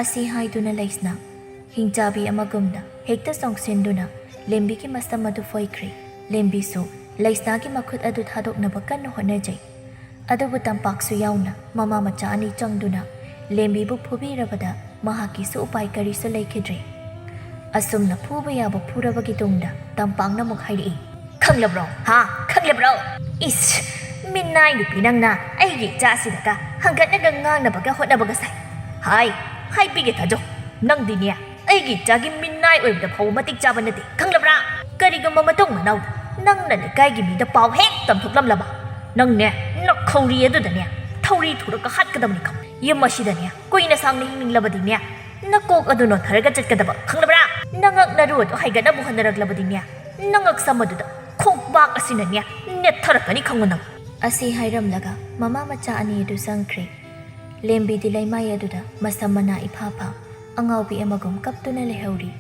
ꯑꯁꯤ ꯍꯥꯏꯗꯨꯅ ꯂꯩꯁꯅꯥ ꯍꯤꯡꯆꯥꯕꯤ ꯑꯃꯒꯨꯝꯅ ꯍꯦꯛꯇ ꯆꯣꯡꯁꯤꯟꯗꯨꯅ ꯂꯦꯝꯕꯤꯒꯤ ꯃꯁꯝ ꯑꯗꯨ ꯐꯣꯏꯈ꯭ꯔꯦ꯫ ꯂꯦꯝꯕꯤꯁꯨ ꯂꯩꯁꯅꯥꯒꯤ ꯃꯈꯨꯠ ꯑꯗꯨ ꯊꯥꯗꯣꯛꯅꯕ ꯀꯟꯅ ꯍꯣꯠꯅꯖꯩ꯫ ꯑꯗꯨꯕꯨ ꯇꯝꯄꯥꯛꯁꯨ ꯌꯥꯎꯅ ꯃꯃꯥ ꯃꯆꯥ ꯑꯅꯤ ꯆꯪꯗꯨꯅ ꯂꯦꯝꯕꯤꯕꯨ ꯐꯨꯕꯤꯔꯕꯗ ꯃꯍꯥꯛꯀꯤꯁꯨ ꯎꯄꯥꯏ ꯀꯔꯤꯁꯨ ꯂꯩꯈꯤꯗ꯭ꯔꯦ꯫ ꯑꯁꯨꯝꯅ ꯐꯨꯕ ꯌꯥꯕ ꯐꯨꯔꯕꯒꯤ ꯇꯨꯡꯗ ꯇꯝꯄꯥꯛꯅ ꯑꯃꯨꯛ ꯍꯥꯏꯔꯛꯏ, "ꯈꯪꯂꯕ꯭ꯔꯣ? ꯍꯥ? ꯈꯪꯂꯕ꯭ꯔꯣ? ꯏꯁ! ꯃꯤꯅꯥꯏ ꯅꯨꯄꯤ ꯅꯪꯅ ꯑꯩꯒꯤ ꯏꯆꯥꯁꯤꯗꯒ ꯍꯪꯒꯠꯅꯒ ꯉꯥꯡꯅꯕꯒ ꯍꯣꯠꯅꯕꯒ ꯁꯥꯏ꯫ ꯍꯥꯏ, ꯍꯥꯏꯕꯤꯒꯦ ꯊꯥꯖꯧ꯫ ꯅꯪꯗꯤꯅꯦ, ꯑꯩꯒꯤ ꯏꯆꯥꯒꯤ ꯃꯤꯅꯥꯏ ꯑꯣꯏꯕꯗ ꯐꯥꯎꯕ ꯃꯇꯤꯛ ꯆꯥꯕ ꯅꯠꯇꯦ, ꯈꯪꯂꯕ꯭ꯔꯥ? ꯀꯔꯤꯒꯨꯝꯕ ꯃꯇꯨꯡ ꯃꯅꯥꯎꯗ ꯅꯪꯅ ꯂꯩꯀꯥꯏꯒꯤ ꯃꯤꯗ ꯄꯥꯎ ꯍꯦꯛ ꯇꯝꯊꯣꯛꯂꯝꯂꯕ, ꯅꯪꯅꯦ, ꯅꯈꯧꯔꯤ ꯑꯗꯨꯗꯅꯦ ꯊꯧꯔꯤ ꯊꯨꯔꯒ ꯍꯥꯠꯀꯗꯕꯅꯤ ꯈꯪ꯫ ꯌꯨꯝ ꯑꯁꯤꯗꯅꯦ ꯀꯨꯏꯅ ꯁꯥꯡꯅ ꯍꯤꯡꯅꯤꯡꯂꯕꯗꯤꯅꯦ, ꯅꯀꯣꯛ ꯑꯗꯨ ꯅꯣꯟꯊꯔꯒ ꯆꯠꯀꯗꯕ, ꯈꯪꯂꯕ꯭ꯔꯥ? ꯅꯉꯛ ꯅꯔꯨ ꯑꯗꯨ ꯍꯥꯏꯒꯠꯅꯕ ꯍꯣꯠꯅꯔꯛꯂꯕꯗꯤꯅꯦ, ꯅꯉꯛ ꯁꯝ ꯑꯗꯨꯗ ꯈꯣꯡꯄꯥꯛ ꯑꯁꯤꯅꯅꯦ ꯅꯦꯠꯊꯔꯛꯀꯅꯤ ꯈꯪꯉꯨ ꯅꯪ꯫" ꯑꯁꯤ ꯍꯥꯏꯔꯝꯂꯒ ꯃꯃꯥ ꯃꯆꯥ ꯑꯅꯤ ꯑꯗꯨ ꯆꯪꯈ꯭ꯔꯦ꯫ ꯂꯦꯝꯕꯤꯗꯤ ꯂꯩꯃꯥꯏ ꯑꯗꯨꯗ ꯃꯁꯝ ꯃꯅꯥ ꯏꯐꯥ ꯐꯥ, ꯑꯉꯥꯎꯕꯤ ꯑꯃꯒꯨꯝ ꯀꯞꯇꯨꯅ ꯂꯩꯍꯧꯔꯤ꯫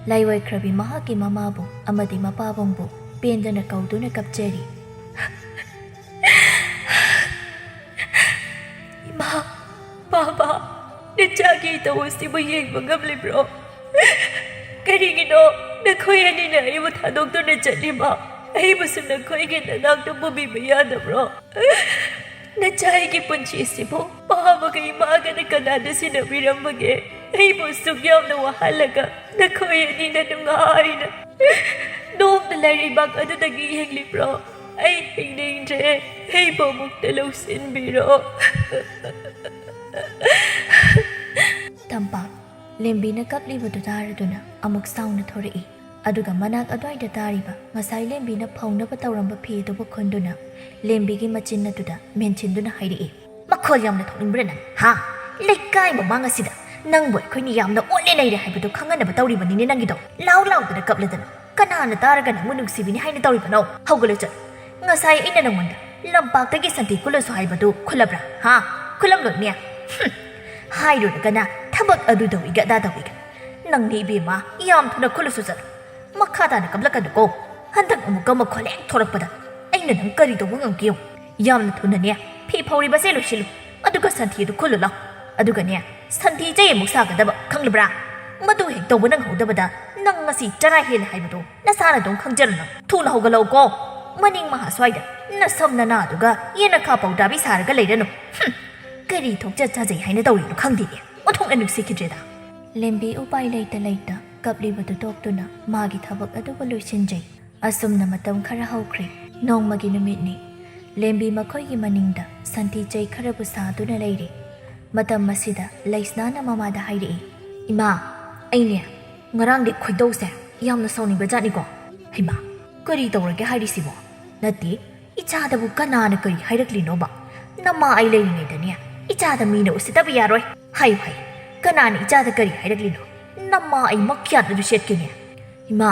ꯂꯥꯏꯑꯣꯏꯈ꯭ꯔꯕꯤ ꯃꯍꯥꯛꯀꯤ ꯃꯃꯥꯕꯨ ꯑꯃꯗꯤ ꯃꯄꯥꯕꯨꯡꯕꯨ ꯄꯦꯟꯗꯅ ꯀꯧꯗꯨꯅ ꯀꯞꯆꯔꯤ꯫ ꯄꯥꯕ, ꯅꯆꯥꯒꯤ ꯇꯧꯕꯁꯤꯕꯨ ꯌꯦꯡꯕ ꯉꯝꯂꯤꯕ꯭ꯔꯣ? ꯀꯔꯤꯒꯤꯅꯣ ꯅꯈꯣꯏ ꯑꯅꯤꯅ ꯑꯩꯕꯨ ꯊꯥꯗꯣꯛꯇꯨꯅ ꯆꯠꯂꯤꯕ? ꯑꯩꯕꯨꯁꯨ ꯅꯈꯣꯏꯒꯤ ꯅꯅꯥꯛꯇ ꯄꯨꯕꯤꯕ ꯌꯥꯗꯕ꯭ꯔꯣ? ꯅꯆꯥ ꯑꯩꯒꯤ ꯄꯨꯟꯁꯤꯁꯤꯕꯨ ꯄꯥꯕꯒ ꯏꯃꯥꯒꯅ ꯀꯅꯥꯗ ꯁꯤꯟꯅꯕꯤꯔꯝꯕꯒꯦ? ꯑꯩꯕꯨ ꯑꯁꯨꯛ ꯌꯥꯝꯅ ꯋꯥꯍꯜꯂꯒ ꯅꯈꯣꯏ ꯑꯅꯤꯅ ꯅꯨꯡꯉꯥꯏꯅ ꯅꯣꯡꯅ ꯂꯩꯔꯤꯕꯥꯛ ꯑꯗꯨꯗꯒꯤ ꯌꯦꯡꯂꯤꯕ꯭ꯔꯣ? ꯑꯩ ꯍꯤꯡꯅꯤꯡꯗ꯭ꯔꯦ꯫ ꯑꯩꯕꯨ ꯑꯃꯨꯛꯇ ꯂꯧꯁꯤꯟꯕꯤꯔꯣ꯫ ꯇꯝꯄꯥꯛ꯫ ꯂꯦꯝꯕꯤꯅ ꯀꯞꯂꯤꯕꯗꯨ ꯇꯥꯔꯗꯨꯅ ꯑꯃꯨꯛ ꯁꯥꯎꯅ ꯊꯣꯔꯛꯏ꯫ ꯑꯗꯨꯒ ꯃꯅꯥꯛ ꯑꯗꯨꯋꯥꯏꯗ ꯇꯥꯔꯤꯕ ꯉꯁꯥꯏ ꯂꯦꯝꯕꯤꯅ ꯐꯧꯅꯕ ꯇꯧꯔꯝꯕ ꯐꯤ ꯑꯗꯨꯕꯨ ꯈꯨꯟꯗꯨꯅ ꯂꯦꯝꯕꯤꯒꯤ ꯃꯆꯤꯟ ꯑꯗꯨꯗ ꯃꯦꯟꯁꯤꯟꯗꯨꯅ ꯍꯥꯏꯔꯛꯏ, "ꯃꯈꯣꯜ ꯌꯥꯝꯅ ꯊꯣꯛꯅꯤꯡꯕ꯭ꯔꯥ ꯅꯪ, ꯍꯥ? ꯂꯩꯀꯥꯏ ꯃꯃꯥꯡ ꯑꯁꯤꯗ ꯅꯪꯕꯨ ꯑꯩꯈꯣꯏꯅ ꯌꯥꯝꯅ ꯑꯣꯠꯂꯦ ꯅꯩꯔꯦ ꯍꯥꯏꯕꯗꯨ ꯈꯪꯍꯟꯅꯕ ꯇꯧꯔꯤꯕꯅꯤꯅꯦ ꯅꯪꯒꯤꯗꯣ꯫ ꯂꯥꯎ ꯂꯥꯎꯗꯅ ꯀꯞꯂꯗꯅ ꯀꯅꯥꯅ ꯇꯥꯔꯒ ꯅꯪꯕꯨ ꯅꯨꯡꯁꯤꯕꯤꯅꯤ ꯍꯥꯏꯅ ꯇꯧꯔꯤꯕꯅꯣ? ꯍꯧꯒꯠꯂꯨ ꯆꯠꯂꯨ꯫ ꯉꯁꯥꯏ ꯑꯩꯅ ꯅꯪꯉꯣꯟꯗ ꯂꯝꯄꯥꯛꯇꯒꯤ ꯁꯟꯊꯤ ꯈꯨꯜꯂꯁꯨ ꯍꯥꯏꯕꯗꯨ ꯈꯨꯜꯂꯕ꯭ꯔꯥ? ꯍꯥ? ꯈꯨꯜꯂꯝꯂꯣꯏꯅꯦ꯫ ꯍꯨꯝ꯫ ꯍꯥꯏꯔꯨꯔꯒꯅ ꯊꯕꯛ ꯑꯗꯨ ꯇꯧꯏꯒ ꯑꯗꯥ ꯇꯧꯏꯒ꯫ ꯅꯪꯅꯤ ꯏꯕꯦꯝꯃ, ꯌꯥꯝ ꯊꯨꯅ ꯈꯨꯜꯂꯨꯁꯨ ꯆꯠꯂꯨ꯫ ꯃꯈꯥ ꯇꯥꯅ ꯀꯞꯂꯛꯀꯅꯨꯀꯣ꯫ ꯍꯟꯗꯛ ꯑꯃꯨꯛꯀ ꯃꯈꯣꯜ ꯍꯦꯛ ꯊꯣꯔꯛꯄꯗ ꯑꯩꯅ ꯅꯪ ꯀꯔꯤ ꯇꯧꯕ ꯉꯝꯒꯦ ꯌꯦꯡꯉꯨ꯫ ꯌꯥꯝꯅ ꯊꯨꯅꯅꯦ ꯐꯤ ꯐꯧꯔꯤꯕꯁꯦ ꯂꯣꯏꯁꯤꯜꯂꯨ꯫ ꯑꯗꯨꯒ ꯁꯟꯊꯤ ꯑꯗꯨ ꯈꯨꯜꯂꯨ ꯂꯥꯎ꯫ ꯑꯗꯨꯒꯅꯦ, ꯁꯟꯊꯤ ꯆꯩ ꯑꯃꯨꯛ ꯁꯥꯒꯗꯕ, ꯈꯪꯂꯕ꯭ꯔꯥ? ꯃꯗꯨ ꯍꯦꯛ ꯇꯧꯕ ꯅꯪꯍꯧꯗꯕꯗ ꯅꯪ ꯉꯁꯤ ꯆꯔꯥ ꯍꯦꯜꯂꯦ ꯍꯥꯏꯕꯗꯣ ꯅꯁꯥꯅ ꯑꯗꯨꯝ ꯈꯪꯖꯔꯣ ꯅꯪ꯫ ꯊꯨꯅ ꯍꯧꯒꯠꯂꯛꯎꯀꯣ꯫ ꯃꯅꯤꯡ ꯃꯍꯥ ꯁ꯭ꯋꯥꯏꯗ ꯅꯁꯝ ꯅꯅꯥꯗꯨꯒ ꯌꯦꯅꯈꯥ ꯄꯧꯗꯥꯕꯤ ꯁꯥꯔꯒ ꯂꯩꯔꯅꯨ꯫ ꯍꯨꯝ, ꯀꯔꯤ ꯊꯣꯛꯆ ꯆꯥꯖꯩ ꯍꯥꯏꯅ ꯇꯧꯔꯤꯅꯣ ꯈꯪꯗꯦꯅꯦ꯫ ꯑꯣꯟꯊꯣꯛꯅ ꯅꯨꯡꯁꯤꯈꯤꯗ꯭ꯔꯦꯗ꯫ ꯂꯦꯝꯕꯤ ꯎꯄꯥꯏ ꯂꯩꯇ ꯂꯩꯇ ꯀꯞꯂꯤꯕꯗꯨ ꯇꯣꯛꯇꯨꯅ ꯃꯥꯒꯤ ꯊꯕꯛ ꯑꯗꯨꯕꯨ ꯂꯣꯏꯁꯤꯟꯖꯩ꯫ ꯑꯁꯨꯝꯅ ꯃꯇꯝ ꯈꯔ ꯍꯧꯈ꯭ꯔꯦ꯫ ꯅꯣꯡꯃꯒꯤ ꯅꯨꯃꯤꯠꯅꯤ꯫ ꯂꯦꯝꯕꯤ ꯃꯈꯣꯏꯒꯤ ꯃꯅꯤꯡꯗ ꯁꯟꯊꯤ ꯆꯩ ꯈꯔꯕꯨ ꯁꯥꯗꯨꯅ ꯂꯩꯔꯤ꯫ ꯃꯇꯝ ꯑꯁꯤꯗ ꯂꯩꯁꯅꯥꯅ ꯃꯃꯥꯗ ꯍꯥꯏꯔꯛꯏ, "ꯏꯃꯥ, ꯑꯩꯅꯦ ꯉꯔꯥꯡꯗꯤ ꯈꯣꯏꯗꯧꯁꯦ ꯌꯥꯝꯅ ꯁꯥꯎꯅꯤꯡꯕ ꯖꯥꯠꯅꯤꯀꯣ꯫" "ꯍꯩꯃꯥ, ꯀꯔꯤ ꯇꯧꯔꯒꯦ ꯍꯥꯏꯔꯤꯁꯤꯕꯣ? ꯅꯠꯇꯦ, ꯏꯆꯥꯗꯕꯨ ꯀꯅꯥꯅ ꯀꯔꯤ ꯍꯥꯏꯔꯛꯂꯤꯅꯣꯕ? ꯅꯃꯥ ꯑꯩ ꯂꯩꯔꯤꯉꯩꯗꯅꯦ ꯏꯆꯥꯗ ꯃꯤꯅ ꯎꯁꯤꯠꯇꯕ ꯌꯥꯔꯣꯏ꯫ ꯍꯥꯏꯌꯨ, ꯍꯥꯏꯌꯨ, ꯀꯅꯥꯅ ꯏꯆꯥꯗ ꯀꯔꯤ ꯍꯥꯏꯔꯛꯂꯤꯅꯣ? ꯅꯃꯥ ꯑꯩ ꯃꯈ꯭ꯌꯥꯠ ꯑꯗꯨ ꯁꯦꯠꯀꯦꯅꯦ꯫" "ꯏꯃꯥ,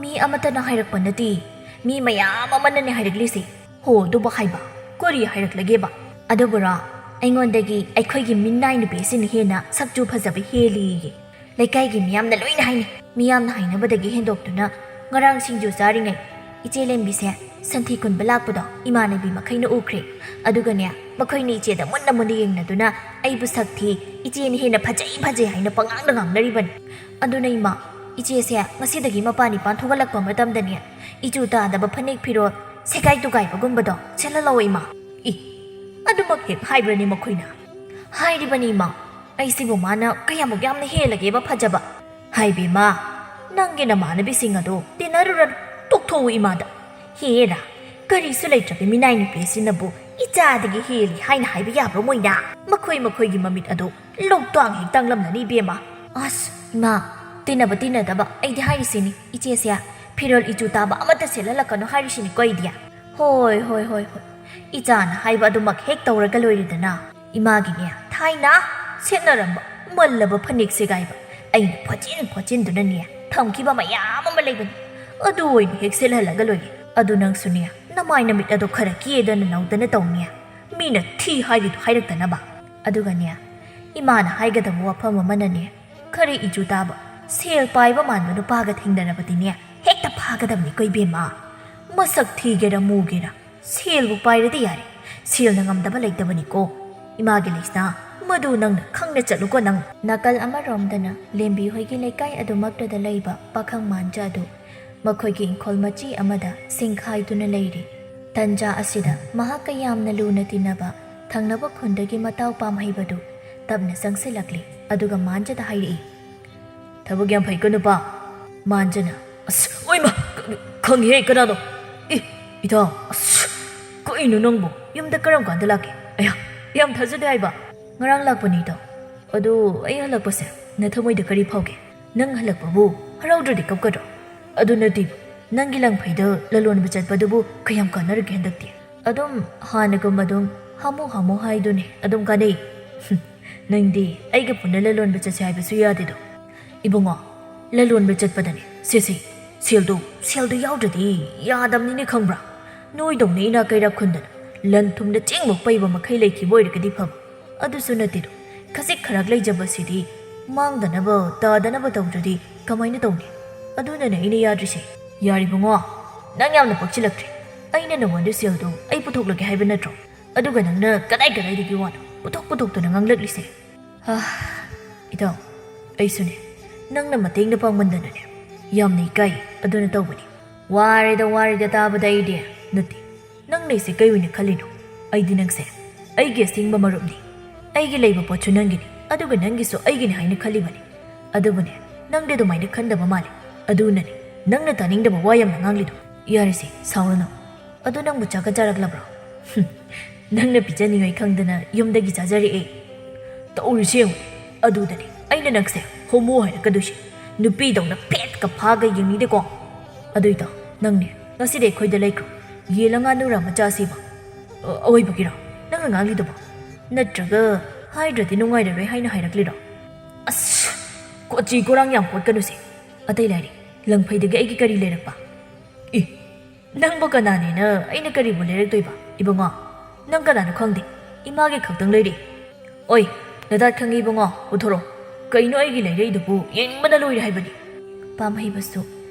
ꯃꯤ ꯑꯃꯠꯇꯅ ꯍꯥꯏꯔꯛꯄ ꯅꯠꯇꯦ, ꯃꯤ ꯃꯌꯥꯝ ꯑꯃꯅꯅꯦ ꯍꯥꯏꯔꯛꯂꯤꯁꯦ꯫" "ꯍꯣ, ꯑꯗꯨꯕꯨ ꯍꯥꯏꯕ, ꯀꯔꯤ ꯍꯥꯏꯔꯛꯂꯒꯦꯕ?" "ꯑꯗꯨꯕꯨꯔꯣ, ꯑꯩꯉꯣꯟꯗꯒꯤ ꯑꯩꯈꯣꯏꯒꯤ ꯃꯤꯅꯥꯏ ꯅꯨꯄꯤ ꯑꯁꯤꯅ ꯍꯦꯟꯅ ꯁꯛꯆꯨ ꯐꯖꯕ ꯍꯦꯜꯂꯤꯌꯦ꯫ ꯂꯩꯀꯥꯏꯒꯤ ꯃꯤꯌꯥꯝꯅ ꯂꯣꯏꯅ ꯍꯥꯏꯅꯩ꯫ ꯃꯤꯌꯥꯝꯅ ꯍꯥꯏꯅꯕꯗꯒꯤ ꯍꯦꯟꯗꯣꯛꯇꯨꯅ ꯉꯔꯥꯡ ꯁꯤꯡꯖꯨ ꯆꯥꯔꯤꯉꯩ ꯏꯆꯦ ꯂꯦꯝꯕꯤꯁꯦ ꯁꯟꯊꯤ ꯈꯨꯟꯕ ꯂꯥꯛꯄꯗꯣ ꯏꯃꯥꯟꯅꯕꯤ ꯃꯈꯩꯅ ꯎꯈ꯭ꯔꯦ꯫ ꯑꯗꯨꯒꯅꯦ, ꯃꯈꯣꯏꯅ ꯏꯆꯦꯗ ꯃꯨꯟꯅ ꯃꯨꯟꯅ ꯌꯦꯡꯅꯗꯨꯅ ꯑꯩꯕꯨ ꯁꯛ ꯊꯤ, ꯏꯆꯦꯅ ꯍꯦꯟꯅ ꯐꯖꯩ ꯐꯖꯩ ꯍꯥꯏꯅ ꯄꯉꯥꯡꯗ ꯉꯥꯡꯅꯔꯤꯕꯅꯤ꯫ ꯑꯗꯨꯅ ꯏꯃꯥ, ꯏꯆꯦꯁꯦ ꯉꯁꯤꯗꯒꯤ ꯃꯄꯥꯟ ꯏꯄꯥꯟ ꯊꯣꯛꯍꯜꯂꯛꯄ ꯃꯇꯝꯗꯅꯦ, ꯏꯆꯨ ꯇꯥꯗꯕ ꯐꯅꯦꯛ ꯐꯤꯔꯣꯜ ꯁꯦꯒꯥꯏ ꯇꯨꯒꯥꯏꯕꯒꯨꯝꯕꯗꯣ ꯁꯦꯠꯍꯜꯂꯛꯑꯣ ꯏꯃꯥ꯫ ꯏ, ꯑꯗꯨꯃꯛ ꯍꯦꯛ ꯍꯥꯏꯕ꯭ꯔꯅꯤ ꯃꯈꯣꯏꯅ? ꯍꯥꯏꯔꯤꯕꯅꯤ ꯏꯃꯥ꯫ ꯑꯩꯁꯤꯕꯨ ꯃꯥꯅ ꯀꯌꯥꯃꯨꯛ ꯌꯥꯝꯅ ꯍꯦꯜꯂꯒꯦꯕ ꯐꯖꯕ? ꯍꯥꯏꯕꯤꯃ, ꯅꯪꯒꯤ ꯅꯃꯥꯟꯅꯕꯤꯁꯤꯡ ꯑꯗꯨ ꯇꯤꯟꯅꯔꯨꯔꯅꯨ, ꯇꯣꯛꯊꯣꯛꯎ ꯏꯃꯥꯗ꯫ ꯍꯦꯔꯥ, ꯀꯔꯤꯁꯨ ꯂꯩꯇ꯭ꯔꯕꯤ ꯃꯤꯅꯥꯏ ꯅꯨꯄꯤ ꯑꯁꯤꯅꯕꯨ ꯏꯆꯥꯗꯒꯤ ꯍꯦꯜꯂꯤ ꯍꯥꯏꯅ ꯍꯥꯏꯕ ꯌꯥꯕ꯭ꯔꯣ ꯃꯣꯏꯅ? ꯃꯈꯣꯏ ꯃꯈꯣꯏꯒꯤ ꯃꯃꯤꯠ ꯑꯗꯨ ꯂꯧꯇꯥꯡ ꯍꯦꯛ ꯇꯥꯡꯂꯝꯂꯅꯤ ꯏꯕꯦꯝꯃ꯫ ꯑꯁ ꯏꯃꯥ, ꯇꯤꯟꯅꯕ ꯇꯤꯟꯅꯗꯕ ꯑꯩꯗꯤ ꯍꯥꯏꯔꯤꯁꯤꯅꯤ, ꯏꯆꯦꯁꯦ ꯐꯤꯔꯣꯜ ꯏꯆꯨ ꯇꯥꯕ ꯑꯃꯠꯇ ꯁꯦꯠꯍꯜꯂꯛꯀꯅꯨ ꯍꯥꯏꯔꯤꯁꯤꯅꯤꯀꯣ ꯑꯩꯗꯤ꯫ ꯍꯣꯏ ꯍꯣꯏ ꯍꯣꯏ ꯍꯣꯏ, ꯏꯆꯥꯅ ꯍꯥꯏꯕ ꯑꯗꯨꯃꯛ ꯍꯦꯛ ꯇꯧꯔꯒ ꯂꯣꯏꯔꯦꯗꯅ꯫ ꯏꯃꯥꯒꯤꯅꯦ ꯊꯥꯏꯅ ꯁꯦꯠꯅꯔꯝꯕ ꯃꯜꯂꯕ ꯐꯅꯦꯛ ꯁꯦꯒꯥꯏꯕ ꯑꯩꯅ ꯐꯣꯠꯆꯤꯟ ꯐꯣꯠꯆꯤꯟꯗꯨꯅꯅꯦ ꯊꯝꯈꯤꯕ ꯃꯌꯥꯝ ꯑꯃ ꯂꯩꯕꯅꯤ, ꯑꯗꯨ ꯑꯣꯏꯅ ꯍꯦꯛ ꯁꯦꯠꯍꯜꯂꯒ ꯂꯣꯏꯔꯦ꯫ ꯑꯗꯨ ꯅꯪꯁꯨꯅꯦ ꯅꯃꯥꯏ ꯅꯃꯤꯠ ꯑꯗꯣ ꯈꯔ ꯀꯦꯗꯅ ꯅꯧꯗꯅ ꯇꯧꯅꯦ, ꯃꯤꯅ ꯊꯤ ꯍꯥꯏꯔꯤꯗꯨ ꯍꯥꯏꯔꯛꯇꯅꯕ꯫ ꯑꯗꯨꯒꯅꯦ, ꯏꯃꯥꯅ ꯍꯥꯏꯒꯗꯕ ꯋꯥꯐꯝ ꯑꯃꯅꯅꯦ, ꯈꯔ ꯏꯖꯨ ꯇꯥꯕ, ꯁꯦꯜ ꯄꯥꯏꯕ ꯃꯥꯟꯕ ꯅꯨꯄꯥꯒ ꯊꯦꯡꯅꯔꯕꯗꯤꯅꯦ ꯍꯦꯛꯇ ꯐꯥꯒꯗꯕꯅꯤꯀꯣ ꯏꯕꯦꯝꯃ꯫ ꯃꯁꯛ ꯊꯤꯒꯦꯔꯥ ꯃꯨꯒꯦꯔꯥ, ꯁꯦꯜꯕꯨ ꯄꯥꯏꯔꯗꯤ ꯌꯥꯔꯦ꯫ ꯁꯦꯜꯅ ꯉꯝꯗꯕ ꯂꯩꯇꯕꯅꯤꯀꯣ꯫ ꯏꯃꯥꯒꯤ ꯂꯩꯁꯅꯥ, ꯃꯗꯨ ꯅꯪꯅ ꯈꯪꯅ ꯆꯠꯂꯨꯀꯣ ꯅꯪ꯫ ꯅꯥꯀꯜ ꯑꯃꯔꯣꯝꯗꯅ ꯂꯦꯝꯕꯤ ꯍꯣꯏꯒꯤ ꯂꯩꯀꯥꯏ ꯑꯗꯨꯃꯛꯇꯗ ꯂꯩꯕ ꯄꯥꯈꯪ ꯃꯥꯟꯖ ꯑꯗꯨ ꯃꯈꯣꯏꯒꯤ ꯏꯪꯈꯣꯜ ꯃꯆꯤ ꯑꯃꯗ ꯁꯤꯡꯈꯥꯏꯗꯨꯅ ꯂꯩꯔꯤ꯫ ꯇꯟꯖꯥ ꯑꯁꯤꯗ ꯃꯍꯥꯛꯀ ꯌꯥꯝꯅ ꯂꯨꯅ ꯇꯤꯟꯅꯕ ꯊꯪꯅꯕ ꯈꯨꯟꯗꯒꯤ ꯃꯇꯥꯎ ꯄꯥꯝꯍꯩꯕꯗꯨ ꯇꯞꯅ ꯆꯪꯁꯤꯜꯂꯛꯂꯤ, ꯑꯗꯨꯒ ꯃꯥꯟꯖꯗ ꯍꯥꯏꯔꯛꯏ, "ꯊꯕꯛ ꯌꯥꯝ ꯐꯩꯀꯣ ꯅꯨꯄꯥ꯫" ꯃꯥꯟꯖꯅ, "ꯑꯁ, ꯑꯣꯏꯃ, ꯈꯪꯉꯤꯍꯦ, ꯀꯅꯥꯅꯣ? ꯑꯦ, ꯏꯇꯥꯎ, ꯑꯁ, ꯀꯩꯅꯣ ꯅꯪꯕꯨ? ꯌꯨꯝꯗ ꯀꯔꯝ ꯀꯥꯟꯗ ꯂꯥꯛꯀꯦ? ꯑꯌꯥ, ꯌꯥꯝ ꯊꯥꯖꯗꯦ ꯍꯥꯏꯕ꯫ ꯉꯔꯥꯡ ꯂꯥꯛꯄꯅꯤ ꯏꯇꯥꯎ꯫ ꯑꯗꯨ ꯑꯩ ꯍꯜꯂꯛꯄꯁꯦ ꯅꯊꯃꯣꯏꯗ ꯀꯔꯤ ꯐꯥꯎꯒꯦ? ꯅꯪ ꯍꯜꯂꯛꯄꯕꯨ ꯍꯔꯥꯎꯗ꯭ꯔꯗꯤ ꯀꯞꯀꯗ꯭ꯔꯣ? ꯑꯗꯨ ꯅꯠꯇꯦ, ꯅꯪꯒꯤ ꯂꯪꯐꯩꯗ ꯂꯂꯣꯟꯕ ꯆꯠꯄꯗꯨꯕꯨ ꯀꯌꯥꯝ ꯀꯥꯟꯅꯔꯒꯦ ꯍꯟꯗꯛꯇꯤ?" ꯑꯗꯨꯝ ꯍꯥꯟꯅꯒꯨꯝ ꯑꯗꯨꯝ ꯍꯥꯃꯨ ꯍꯥꯃꯨ ꯍꯥꯏꯗꯨꯅꯤ, ꯑꯗꯨꯝ ꯀꯥꯟꯅꯩ꯫ ꯅꯪꯗꯤ ꯑꯩꯒ ꯄꯨꯟꯅ ꯂꯂꯣꯟꯕ ꯆꯠꯁꯦ ꯍꯥꯏꯕꯁꯨ ꯌꯥꯗꯦꯗꯣ꯫ ꯏꯕꯨꯡꯉꯣ, ꯂꯂꯣꯟꯕ ꯆꯠꯄꯗꯅꯦ, ꯁꯦ ꯁꯦ, ꯁꯦꯜꯗꯣ, ꯁꯦꯜꯗꯣ ꯌꯥꯎꯗ꯭ꯔꯗꯤ ꯌꯥꯗꯕꯅꯤꯅꯦ ꯈꯪꯕ꯭ꯔꯥ? ꯅꯣꯏꯗꯧꯅ ꯏꯅꯥꯛ ꯀꯩꯔꯥꯛ ꯈꯨꯟꯗꯅ ꯂꯟ ꯊꯨꯝꯅ ꯆꯦꯡꯃꯨꯛ ꯄꯩꯕ ꯃꯈꯩ ꯂꯩꯈꯤꯕ ꯑꯣꯏꯔꯒꯗꯤ ꯐꯕ꯫ ꯑꯗꯨꯁꯨ ꯅꯠꯇꯦꯗꯣ, ꯈꯖꯤꯛ ꯈꯔꯥꯛ ꯂꯩꯖꯕꯁꯤꯗꯤ ꯃꯥꯡꯗꯅꯕ ꯇꯥꯗꯅꯕ ꯇꯧꯗ꯭ꯔꯗꯤ ꯀꯃꯥꯏꯅ ꯇꯧꯅꯤ? ꯑꯗꯨꯅꯅꯦ ꯑꯩꯅ ꯌꯥꯗ꯭ꯔꯤꯁꯦ꯫ ꯌꯥꯔꯤꯕꯨꯡꯉꯣ, ꯅꯪ ꯌꯥꯝꯅ ꯄꯛꯁꯤꯜꯂꯛꯇ꯭ꯔꯦ꯫ ꯑꯩꯅ ꯅꯉꯣꯟꯗ ꯁꯦꯜꯗꯣ ꯑꯩ ꯄꯨꯊꯣꯛꯂꯒꯦ ꯍꯥꯏꯕ ꯅꯠꯇ꯭ꯔꯣ? ꯑꯗꯨꯒ ꯅꯪꯅ ꯀꯗꯥꯏ ꯀꯗꯥꯏꯗꯒꯤ ꯋꯥꯅꯣ ꯄꯨꯊꯣꯛ ꯄꯨꯊꯣꯛꯇꯨꯅ ꯉꯥꯡꯂꯛꯂꯤꯁꯦ? ꯍꯥ, ꯏꯇꯥꯎ, ꯑꯩꯁꯨꯅꯦ, ꯅꯪꯅ ꯃꯇꯦꯡꯅ ꯄꯥꯡꯃꯟꯗꯅꯅꯦ, ꯌꯥꯝꯅ ꯏꯀꯥꯏ, ꯑꯗꯨꯅ ꯇꯧꯕꯅꯤ꯫ ꯋꯥꯔꯦꯗ, ꯋꯥꯔꯦꯗ ꯇꯥꯕꯗ ꯑꯩꯗꯤ꯫ ꯅꯠꯇꯦ, ꯅꯪꯅ ꯑꯩꯁꯦ ꯀꯩ ꯑꯣꯏꯅ ꯈꯜꯂꯤꯅꯣ? ꯑꯩꯗꯤ ꯅꯪꯁꯦ ꯑꯩꯒꯤ ꯑꯁꯦꯡꯕ ꯃꯔꯨꯞꯅꯤ꯫ ꯑꯩꯒꯤ ꯂꯩꯕ ꯄꯣꯠꯁꯨ ꯅꯪꯒꯤꯅꯤ, ꯑꯗꯨꯒ ꯅꯪꯒꯤꯁꯨ ꯑꯩꯒꯤꯅꯤ ꯍꯥꯏꯅ ꯈꯜꯂꯤꯕꯅꯤ꯫ ꯑꯗꯨꯕꯨꯅꯦ, ꯅꯪꯗꯤ ꯑꯗꯨꯃꯥꯏꯅ ꯈꯟꯗꯕ ꯃꯥꯜꯂꯦ꯫ ꯑꯗꯨꯅꯅꯦ ꯅꯪꯅ ꯇꯥꯅꯤꯡꯗꯕ ꯋꯥ ꯌꯥꯝꯅ ꯉꯥꯡꯂꯤꯗꯣ꯫ ꯌꯥꯔꯦꯁꯦ, ꯁꯥꯎꯔꯅꯨ꯫ ꯑꯗꯨ ꯅꯪꯕꯨ ꯆꯥꯛꯀ ꯆꯥꯔꯛꯂꯕ꯭ꯔꯣ? ꯍꯨꯝ, ꯅꯪꯅ ꯄꯤꯖꯅꯤꯡꯉꯥꯏ ꯈꯪꯗꯅ ꯌꯨꯝꯗꯒꯤ ꯆꯥꯖꯔꯛꯑꯦ꯫ ꯇꯧꯔꯤꯁꯦ ꯌꯦꯡꯉꯨ, ꯑꯗꯨꯗꯅꯦ ꯑꯩꯅ ꯅꯪꯁꯦ ꯍꯣꯃꯣ ꯍꯥꯏꯔꯛꯀꯗꯣꯏꯁꯦ꯫ ꯅꯨꯄꯤꯗꯧꯅ ꯐꯦꯠꯀ ꯐꯥꯒ ꯌꯦꯡꯅꯤꯡꯗꯦꯀꯣ꯫ ꯑꯗꯨꯏꯗꯣ, ꯅꯪꯅꯦ ꯉꯁꯤꯗꯤ ꯑꯩꯈꯣꯏꯗ ꯂꯩꯈ꯭ꯔꯣ꯫ ꯌꯦꯜꯂ ꯉꯥꯅꯨꯔ ꯑꯃ ꯆꯥꯁꯤꯕ꯫ ꯑ, ꯑꯣꯏꯕꯒꯤꯔꯣ ꯅꯪꯅ ꯉꯥꯡꯂꯤꯗꯨꯕꯣ? ꯅꯠꯇ꯭ꯔꯒ ꯍꯥꯏꯗ꯭ꯔꯗꯤ ꯅꯨꯡꯉꯥꯏꯔꯔꯣꯏ ꯍꯥꯏꯅ ꯍꯥꯏꯔꯛꯂꯤꯔꯣ? ꯑꯁ, ꯀꯣꯆꯤ ꯀꯣꯔꯥꯡ ꯌꯥꯝ ꯀꯣꯠꯀꯅꯨꯁꯦ꯫ ꯑꯇꯩ ꯂꯥꯏꯔꯤ, ꯂꯪꯐꯩꯗꯒꯤ ꯑꯩꯒꯤ ꯀꯔꯤ ꯂꯩꯔꯛꯄ? ꯏ, ꯅꯪꯕꯨ ꯀꯅꯥꯅꯦꯅ ꯑꯩꯅ ꯀꯔꯤꯕꯨ ꯂꯩꯔꯛꯇꯣꯏꯕ? ꯏꯕꯨꯡꯉꯣ, ꯅꯪ ꯀꯅꯥꯅꯣ ꯈꯪꯗꯦ꯫ ꯏꯃꯥꯒꯤ ꯈꯛꯇꯪ ꯂꯩꯔꯛꯏ꯫ ꯑꯣꯏ, ꯅꯗꯥꯠ ꯈꯪꯉꯤ ꯏꯕꯨꯡꯉꯣ, ꯄꯨꯊꯣꯔꯛꯑꯣ꯫ ꯀꯩꯅꯣ ꯑꯩꯒꯤ ꯂꯩꯔꯛꯏꯗꯨꯕꯨ? ꯌꯦꯡꯅꯤꯡꯕꯅ ꯂꯣꯏꯔꯦ ꯍꯥꯏꯕꯅꯤ꯫ ꯄꯥꯝꯍꯩꯕꯁꯨ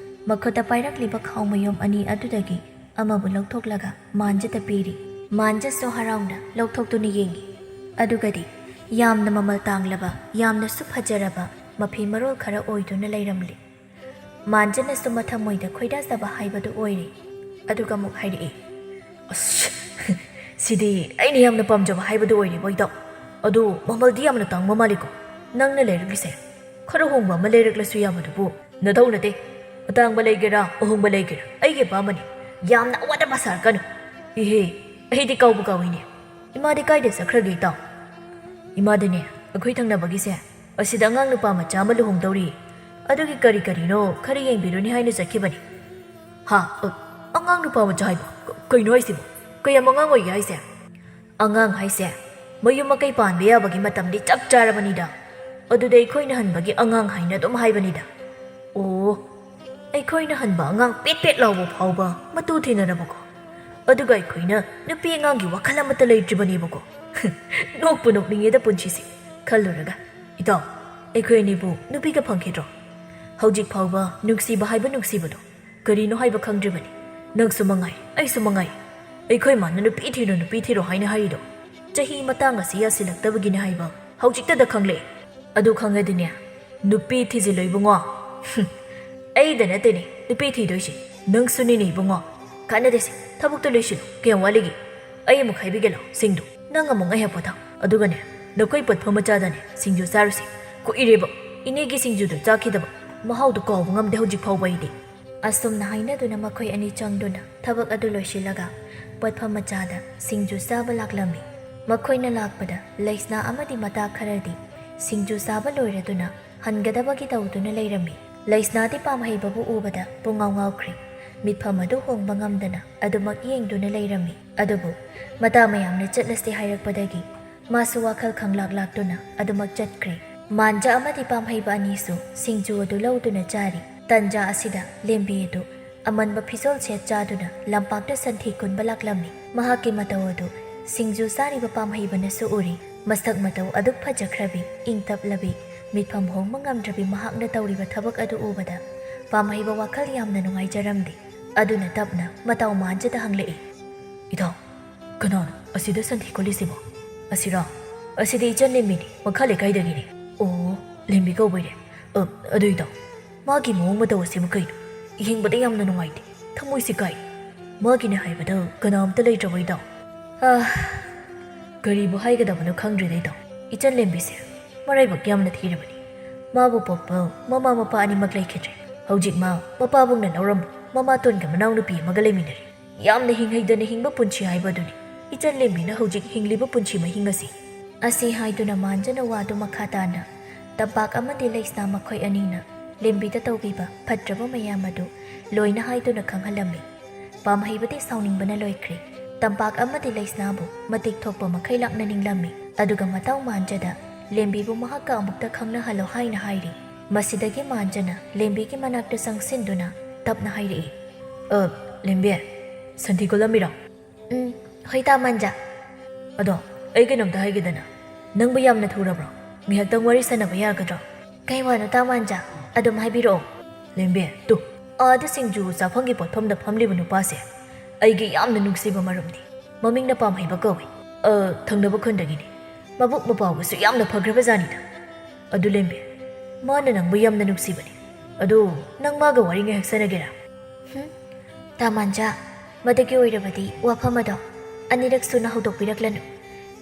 ꯃꯈꯨꯠꯇ ꯄꯥꯏꯔꯛꯂꯤꯕ ꯈꯥꯎ ꯃꯌꯨꯝ ꯑꯅꯤ ꯑꯗꯨꯗꯒꯤ ꯑꯃꯕꯨ ꯂꯧꯊꯣꯛꯂꯒ ꯃꯥꯟꯖꯗ ꯄꯤꯔꯤ꯫ ꯃꯥꯟꯖꯁꯨ ꯍꯔꯥꯎꯅ ꯂꯧꯊꯣꯛꯇꯨꯅ ꯌꯦꯡꯉꯤ꯫ ꯑꯗꯨꯒꯗꯤ ꯌꯥꯝꯅ ꯃꯃꯜ ꯇꯥꯡꯂꯕ, ꯌꯥꯝꯅꯁꯨ ꯐꯖꯔꯕ ꯃꯐꯤ ꯃꯔꯣꯜ ꯈꯔ ꯑꯣꯏꯗꯨꯅ ꯂꯩꯔꯝꯂꯤ꯫ ꯃꯥꯟꯖꯅꯁꯨ ꯃꯊꯃꯣꯏꯗ ꯈꯣꯏꯗꯥꯖꯕ ꯍꯥꯏꯕꯗꯨ ꯑꯣꯏꯔꯦ꯫ ꯑꯗꯨꯒ ꯑꯃꯨꯛ ꯍꯥꯏꯔꯛꯏ, "ꯑꯁ, ꯁꯤꯗꯤ ꯑꯩꯅ ꯌꯥꯝꯅ ꯄꯥꯝꯖꯕ ꯍꯥꯏꯕꯗꯨ ꯑꯣꯏꯔꯦꯕꯣ ꯏꯇꯥꯎ꯫ ꯑꯗꯨ ꯃꯃꯜꯗꯤ ꯌꯥꯝꯅ ꯇꯥꯡꯕ ꯃꯥꯜꯂꯤꯀꯣ? ꯅꯪꯅ ꯂꯩꯔꯛꯂꯤꯁꯦ ꯈꯔ ꯍꯣꯡꯕ ꯑꯃ ꯂꯩꯔꯛꯂꯁꯨ ꯌꯥꯕꯗꯨꯕꯨ꯫ ꯅꯊꯧ ꯅꯠꯇꯦ, ꯑꯇꯥꯡꯕ ꯂꯩꯒꯦꯔꯥ ꯑꯍꯣꯡꯕ ꯂꯩꯒꯦꯔꯥ, ꯑꯩꯒꯤ ꯑꯄꯥꯝꯕꯅꯤ꯫ ꯌꯥꯝꯅ ꯑꯋꯥꯠ ꯑꯄꯥ ꯁꯥꯔꯛꯀꯅꯨ꯫ ꯏꯍꯦ, ꯑꯩꯗꯤ ꯀꯥꯎꯕꯨ ꯀꯥꯎꯏꯅꯦ꯫ ꯏꯃꯥꯗꯤ ꯀꯥꯏꯗ ꯆꯠꯈ꯭ꯔꯒꯦ ꯏꯇꯥꯎ?" "ꯏꯃꯥꯗꯤꯅꯦ, ꯑꯩꯈꯣꯏ ꯊꯪꯅꯕꯒꯤꯁꯦ ꯑꯁꯤꯗ ꯑꯉꯥꯡ ꯅꯨꯄꯥ ꯃꯆꯥ ꯑꯃ ꯂꯨꯍꯣꯡꯗꯧꯔꯤ, ꯑꯗꯨꯒꯤ ꯀꯔꯤ ꯀꯔꯤꯅꯣ ꯈꯔ ꯌꯦꯡꯕꯤꯔꯨꯅꯤ ꯍꯥꯏꯅ ꯆꯠꯈꯤꯕꯅꯤ꯫" "ꯍꯥ? ꯑ, ꯑꯉꯥꯡ ꯅꯨꯄꯥ ꯃꯆꯥ ꯍꯥꯏꯕ? ꯀ-, ꯀꯩꯅꯣ ꯍꯥꯏꯁꯤꯕꯣ? ꯀꯌꯥꯝ ꯑꯉꯥꯡ ꯑꯣꯏꯒꯦ ꯍꯥꯏꯁꯦ?" "ꯑꯉꯥꯡ ꯍꯥꯏꯁꯦ ꯃꯌꯨꯝ ꯃꯀꯩ ꯄꯥꯟꯕ ꯌꯥꯕꯒꯤ ꯃꯇꯝꯗꯤ ꯆꯞ ꯆꯥꯔꯕꯅꯤꯗ꯫ ꯑꯗꯨꯗ ꯑꯩꯈꯣꯏꯅ ꯍꯟꯕꯒꯤ ꯑꯉꯥꯡ ꯍꯥꯏꯅ ꯑꯗꯨꯝ ꯍꯥꯏꯕꯅꯤꯗ꯫" "ꯑꯣ, ꯑꯩꯈꯣꯏꯅ ꯍꯟꯕ ꯑꯉꯥꯡ ꯄꯦꯠ ꯄꯦꯠ ꯂꯥꯎꯕ ꯐꯥꯎꯕ ꯃꯇꯨ ꯊꯤꯅꯔꯕꯀꯣ? ꯑꯗꯨꯒ ꯑꯩꯈꯣꯏꯅ ꯅꯨꯄꯤ ꯑꯉꯥꯡꯒꯤ ꯋꯥꯈꯜ ꯑꯃꯠꯇ ꯂꯩꯇ꯭ꯔꯤꯕꯅꯦꯕꯀꯣ꯫" ꯅꯣꯛꯄꯨ ꯅꯣꯛꯅꯤꯡꯉꯦꯗ ꯄꯨꯟꯁꯤꯁꯦ ꯈꯜꯂꯨꯔꯒ꯫ "ꯏꯇꯥꯎ, ꯑꯩꯈꯣꯏ ꯑꯅꯤꯕꯨ ꯅꯨꯄꯤꯒ ꯐꯪꯈꯤꯗ꯭ꯔꯣ? ꯍꯧꯖꯤꯛ ꯐꯥꯎꯕ ꯅꯨꯡꯁꯤꯕ ꯍꯥꯏꯕ ꯅꯨꯡꯁꯤꯕꯗꯣ ꯀꯔꯤꯅꯣ ꯍꯥꯏꯕ ꯈꯪꯗ꯭ꯔꯤꯕꯅꯤ꯫ ꯅꯪꯁꯨ ꯃꯉꯥꯏ, ꯑꯩꯁꯨ ꯃꯉꯥꯏ꯫ ꯑꯩꯈꯣꯏ ꯃꯥꯅ ꯅꯨꯄꯤ ꯊꯤꯔꯣ, ꯅꯨꯄꯤ ꯊꯤꯔꯣ ꯍꯥꯏꯅ ꯍꯥꯏꯔꯤꯗꯣ ꯆꯍꯤ ꯃꯇꯥꯡ ꯑꯁꯤ ꯌꯥꯁꯤꯜꯂꯛꯇꯕꯒꯤꯅꯦ ꯍꯥꯏꯕ ꯍꯧꯖꯤꯛꯇꯗ ꯈꯪꯂꯛꯑꯦ꯫ ꯑꯗꯨ ꯈꯪꯉꯗꯤꯅꯦ, ꯅꯨꯄꯤ ꯊꯤꯖꯤꯜꯂꯣ ꯏꯕꯨꯡꯉꯣ꯫ ꯍꯨꯝ, ꯑꯩꯗ ꯅꯠꯇꯦꯅꯦ ꯅꯨꯄꯤ ꯊꯤꯗꯣꯏꯁꯦ, ꯅꯪꯁꯨꯅꯤꯅꯦ ꯏꯕꯨꯡꯉꯣ꯫ ꯀꯥꯟꯅꯗꯦꯁꯦ, ꯊꯕꯛꯇꯣ ꯂꯣꯏꯁꯤꯜꯂꯨ꯫ ꯀꯌꯥꯝ ꯋꯥꯠꯂꯤꯒꯦ? ꯑꯩ ꯑꯃꯨꯛ ꯈꯥꯏꯕꯤꯒꯦ ꯂꯥꯎ ꯁꯤꯡꯗꯨ꯫ ꯅꯪ ꯑꯃꯨꯛ ꯉꯥꯏꯍꯥꯛ ꯄꯣꯊꯥꯎ꯫ ꯑꯗꯨꯒꯅꯦ, ꯅꯈꯣꯏ ꯄꯣꯠꯐꯝ ꯃꯆꯥꯗꯅꯦ ꯁꯤꯡꯖꯨ ꯆꯥꯔꯨꯁꯦ꯫ ꯀꯨꯏꯔꯦꯕ ꯏꯅꯦꯒꯤ ꯁꯤꯡꯖꯨꯗꯨ ꯆꯥꯈꯤꯗꯕ꯫ ꯃꯍꯥꯎꯗꯨ ꯀꯥꯎꯕ ꯉꯝꯗꯦ ꯍꯧꯖꯤꯛ ꯐꯥꯎꯕ ꯑꯩꯗꯤ꯫ ꯑꯁꯨꯝꯅ ꯍꯥꯏꯅꯗꯨꯅ ꯃꯈꯣꯏ ꯑꯅꯤ ꯆꯪꯗꯨꯅ ꯊꯕꯛ ꯑꯗꯨ ꯂꯣꯏꯁꯤꯜꯂꯒ ꯄꯣꯠꯐꯝ ꯃꯆꯥꯗ ꯁꯤꯡꯖꯨ ꯆꯥꯕ ꯂꯥꯛꯂꯝꯃꯤ꯫ ꯃꯈꯣꯏꯅ ꯂꯥꯛꯄꯗ ꯂꯩꯁꯅꯥ ꯑꯃꯗꯤ ꯃꯇꯥ ꯈꯔꯗꯤ ꯁꯤꯡꯖꯨ ꯆꯥꯕ ꯂꯣꯏꯔꯗꯨꯅ ꯍꯟꯒꯗꯕꯒꯤ ꯇꯧꯗꯨꯅ ꯂꯩꯔꯝꯃꯤ꯫ ꯂꯩꯁꯅꯥꯗꯤ ꯄꯥꯝꯍꯩꯕꯕꯨ ꯎꯕꯗ ꯄꯨꯡꯉꯥꯎ ꯉꯥꯎꯈ꯭ꯔꯦ꯫ ꯃꯤꯠꯐꯝ ꯑꯗꯨ ꯍꯣꯡꯕ ꯉꯝꯗꯅ ꯑꯗꯨꯃꯛ ꯌꯦꯡꯗꯨꯅ ꯂꯩꯔꯝꯃꯤ꯫ ꯑꯗꯨꯕꯨ ꯃꯇꯥ ꯃꯌꯥꯝꯅ ꯆꯠꯂꯁꯤ ꯍꯥꯏꯔꯛꯄꯗꯒꯤ ꯃꯥꯁꯨ ꯋꯥꯈꯜ ꯈꯪꯂꯥꯛ ꯂꯥꯛꯇꯨꯅ ꯑꯗꯨꯃꯛ ꯆꯠꯈ꯭ꯔꯦ꯫ ꯃꯥꯟꯖ ꯑꯃꯗꯤ ꯄꯥꯝꯍꯩꯕ ꯑꯅꯤꯁꯨ ꯁꯤꯡꯖꯨ ꯑꯗꯨ ꯂꯧꯗꯨꯅ ꯆꯥꯔꯤ꯫ ꯇꯟꯖꯥ ꯑꯁꯤꯗ ꯂꯦꯝꯕꯤ ꯑꯗꯨ ꯑꯃꯟꯕ ꯐꯤꯖꯣꯜ ꯁꯦꯠ ꯆꯥꯗꯨꯅ ꯂꯝꯄꯥꯛꯇ ꯁꯟꯊꯤ ꯈꯨꯟꯕ ꯂꯥꯛꯂꯝꯃꯤ꯫ ꯃꯍꯥꯛꯀꯤ ꯃꯇꯧ ꯑꯗꯨ ꯁꯤꯡꯖꯨ ꯆꯥꯔꯤꯕ ꯄꯥꯝꯍꯩꯕꯅꯁꯨ ꯎꯔꯤ꯫ ꯃꯁꯛ ꯃꯇꯧ ꯑꯗꯨꯛ ꯐꯖꯈ꯭ꯔꯕꯤ, ꯏꯪ ꯇꯞꯂꯕꯤ, ꯃꯤꯠꯐꯝ ꯍꯣꯡꯕ ꯉꯝꯗ꯭ꯔꯕꯤ ꯃꯍꯥꯛꯅ ꯇꯧꯔꯤꯕ ꯊꯕꯛ ꯑꯗꯨ ꯎꯕꯗ ꯄꯥꯝꯍꯩꯕ ꯋꯥꯈꯜ ꯌꯥꯝꯅ ꯅꯨꯡꯉꯥꯏꯖꯔꯝꯗꯦ꯫ ꯑꯗꯨꯅ ꯇꯞꯅ ꯃꯇꯥꯎ ꯃꯥꯟꯖꯗ ꯍꯪꯂꯛꯏ, "ꯏꯇꯥꯎ, ꯀꯅꯥꯅꯣ ꯑꯁꯤꯗ ꯁꯟꯊꯤ ꯈꯣꯜꯂꯤꯁꯤꯕꯣ?" "ꯑꯁꯤꯔꯣ? ꯑꯁꯤꯗꯤ ꯏꯆꯟ ꯂꯦꯝꯕꯤꯅꯤ, ꯃꯈꯥ ꯂꯩꯀꯥꯏꯗꯒꯤꯅꯤ꯫" "ꯑꯣ, ꯂꯦꯝꯕꯤ ꯀꯧꯕꯩꯔꯦ꯫ ꯑ, ꯑꯗꯨ ꯏꯇꯥꯎ, ꯃꯥꯒꯤ ꯃꯑꯣꯡ ꯃꯇꯧ ꯑꯁꯤꯕꯨ ꯀꯩꯅꯣ? ꯌꯦꯡꯕꯗ ꯌꯥꯝꯅ ꯅꯨꯡꯉꯥꯏꯇꯦ, ꯊꯃꯣꯏꯁꯤ ꯀꯥꯏ꯫ ꯃꯥꯒꯤꯅꯦ ꯍꯥꯏꯕꯗ ꯀꯅꯥꯝꯇ ꯂꯩꯇ꯭ꯔꯕꯣ ꯏꯇꯥꯎ?" ꯑ, ꯀꯔꯤꯕꯨ ꯍꯥꯏꯒꯗꯕꯅꯣ ꯈꯪꯗ꯭ꯔꯦꯗ ꯏꯇꯥꯎ꯫ ꯏꯆꯟ ꯂꯦꯝꯕꯤꯁꯦ ꯃꯔꯥꯏꯕꯛ ꯌꯥꯝꯅ ꯊꯤꯔꯕꯅꯤ꯫ ꯃꯥꯕꯨ ꯄꯣꯛꯄ ꯃꯃꯥ ꯃꯄꯥ ꯑꯅꯤꯃꯛ ꯂꯩꯈꯤꯗ꯭ꯔꯦ꯫ ꯍꯧꯖꯤꯛ ꯃꯥ ꯃꯄꯥꯕꯨꯡꯅ ꯂꯧꯔꯝꯕ ꯃꯃꯥꯇꯣꯟꯒ ꯃꯅꯥꯎꯅꯨꯄꯤ ꯑꯃꯒ ꯂꯩꯃꯤꯟꯅꯔꯤ꯫ ꯌꯥꯝꯅ ꯍꯤꯡꯍꯩꯗꯅ ꯍꯤꯡꯕ ꯄꯨꯟꯁꯤ ꯍꯥꯏꯕ ꯑꯗꯨꯅꯤ ꯏꯆꯟ ꯂꯦꯝꯕꯤꯅ ꯍꯧꯖꯤꯛ ꯍꯤꯡꯂꯤꯕ ꯄꯨꯟꯁꯤ ꯃꯍꯤꯡ ꯑꯁꯤ꯫ ꯑꯁꯤ ꯍꯥꯏꯗꯨꯅ ꯃꯥꯟꯖꯅ ꯋꯥꯗꯨ ꯃꯈꯥ ꯇꯥꯅ ꯇꯝꯄꯥꯛ ꯑꯃꯗꯤ ꯂꯩꯁꯅꯥ ꯃꯈꯣꯏ ꯑꯅꯤꯅ ꯂꯦꯝꯕꯤꯗ ꯇꯧꯕꯤꯕ ꯐꯠꯇ꯭ꯔꯕ ꯃꯌꯥꯝ ꯑꯗꯨ ꯂꯣꯏꯅ ꯍꯥꯏꯗꯨꯅ ꯈꯪꯍꯜꯂꯝꯃꯤ꯫ ꯄꯥꯝꯍꯩꯕꯗꯤ ꯁꯥꯎꯅꯤꯡꯕꯅ ꯂꯣꯏꯈ꯭ꯔꯦ꯫ ꯇꯝꯄꯥꯛ ꯑꯃꯗꯤ ꯂꯩꯁꯅꯥꯕꯨ ꯃꯇꯤꯛ ꯊꯣꯛꯄ ꯃꯈꯩ ꯂꯥꯛꯅꯅꯤꯡꯂꯝꯃꯤ꯫ ꯑꯗꯨꯒ ꯃꯇꯥꯎ ꯃꯥꯟꯖꯗ ꯂꯦꯝꯕꯤꯕꯨ ꯃꯍꯥꯛꯀ ꯑꯃꯨꯛꯇ ꯈꯪꯅꯍꯜꯂꯣ ꯍꯥꯏꯅ ꯍꯥꯏꯔꯤ꯫ ꯃꯁꯤꯗꯒꯤ ꯃꯥꯟꯖꯅ ꯂꯦꯝꯕꯤꯒꯤ ꯃꯅꯥꯛꯇ ꯆꯪꯁꯤꯟꯗꯨꯅ ꯇꯞꯅ ꯍꯥꯏꯔꯛꯏ, "ꯑ, ꯂꯦꯝꯕꯤ, ꯁꯟꯊꯤ ꯈꯣꯜꯂꯝꯃꯤꯔꯣ?" "ꯎꯝ, ꯍꯣꯏ ꯇꯥ ꯃꯥꯟꯖ꯫" "ꯑꯗꯣ, ꯑꯩ ꯀꯩꯅꯣꯝꯇ ꯍꯥꯏꯒꯦꯗꯅ, ꯅꯪꯕꯨ ꯌꯥꯝꯅ ꯊꯨꯔꯕ꯭ꯔꯣ? ꯉꯥꯏꯍꯥꯛꯇꯪ ꯋꯥꯔꯤ ꯁꯥꯟꯅꯕ ꯌꯥꯒꯗ꯭ꯔꯣ?" "ꯀꯩ ꯋꯥꯅꯣ ꯇꯥ ꯃꯥꯟꯖ? ꯑꯗꯨꯝ ꯍꯥꯏꯕꯤꯔꯛꯑꯣ꯫" "ꯂꯦꯝꯕꯤ, ꯇꯨ, ꯑꯥꯗ ꯁꯤꯡꯖꯨ ꯆꯥꯐꯝꯒꯤ ꯄꯣꯠꯐꯝꯗ ꯐꯝꯂꯤꯕ ꯅꯨꯄꯥꯁꯦ, ꯑꯩꯒꯤ ꯌꯥꯝꯅ ꯅꯨꯡꯁꯤꯕ ꯃꯔꯨꯞꯅꯤ꯫ ꯃꯃꯤꯡꯅ ꯄꯥꯝꯍꯩꯕ ꯀꯧꯏ꯫ ꯑ, ꯊꯪꯅꯕ ꯈꯨꯟꯗꯒꯤꯅꯤ꯫ ꯃꯕꯨꯛ ꯃꯄꯥꯎꯒꯁꯨ ꯌꯥꯝꯅ ꯐꯈ꯭ꯔꯕ ꯖꯥꯠꯅꯤꯗ꯫ ꯑꯗꯨ ꯂꯦꯝꯕꯤ, ꯃꯥꯅ ꯅꯪꯕꯨ ꯌꯥꯝꯅ ꯅꯨꯡꯁꯤꯕꯅꯤ꯫ ꯑꯗꯨ ꯅꯪ ꯃꯥꯒ ꯋꯥꯔꯤ ꯉꯥꯏꯍꯥꯛ ꯁꯥꯟꯅꯒꯦꯔꯥ? ꯍꯨꯝ? ꯇꯥꯃꯥꯟꯖꯥ, ꯃꯗꯨꯒꯤ ꯑꯣꯏꯔꯕꯗꯤ ꯋꯥꯐꯝ ꯑꯗꯣ ꯑꯅꯤꯔꯛ ꯁꯨꯅ ꯍꯧꯗꯣꯛꯄꯤꯔꯛꯂꯅꯨ꯫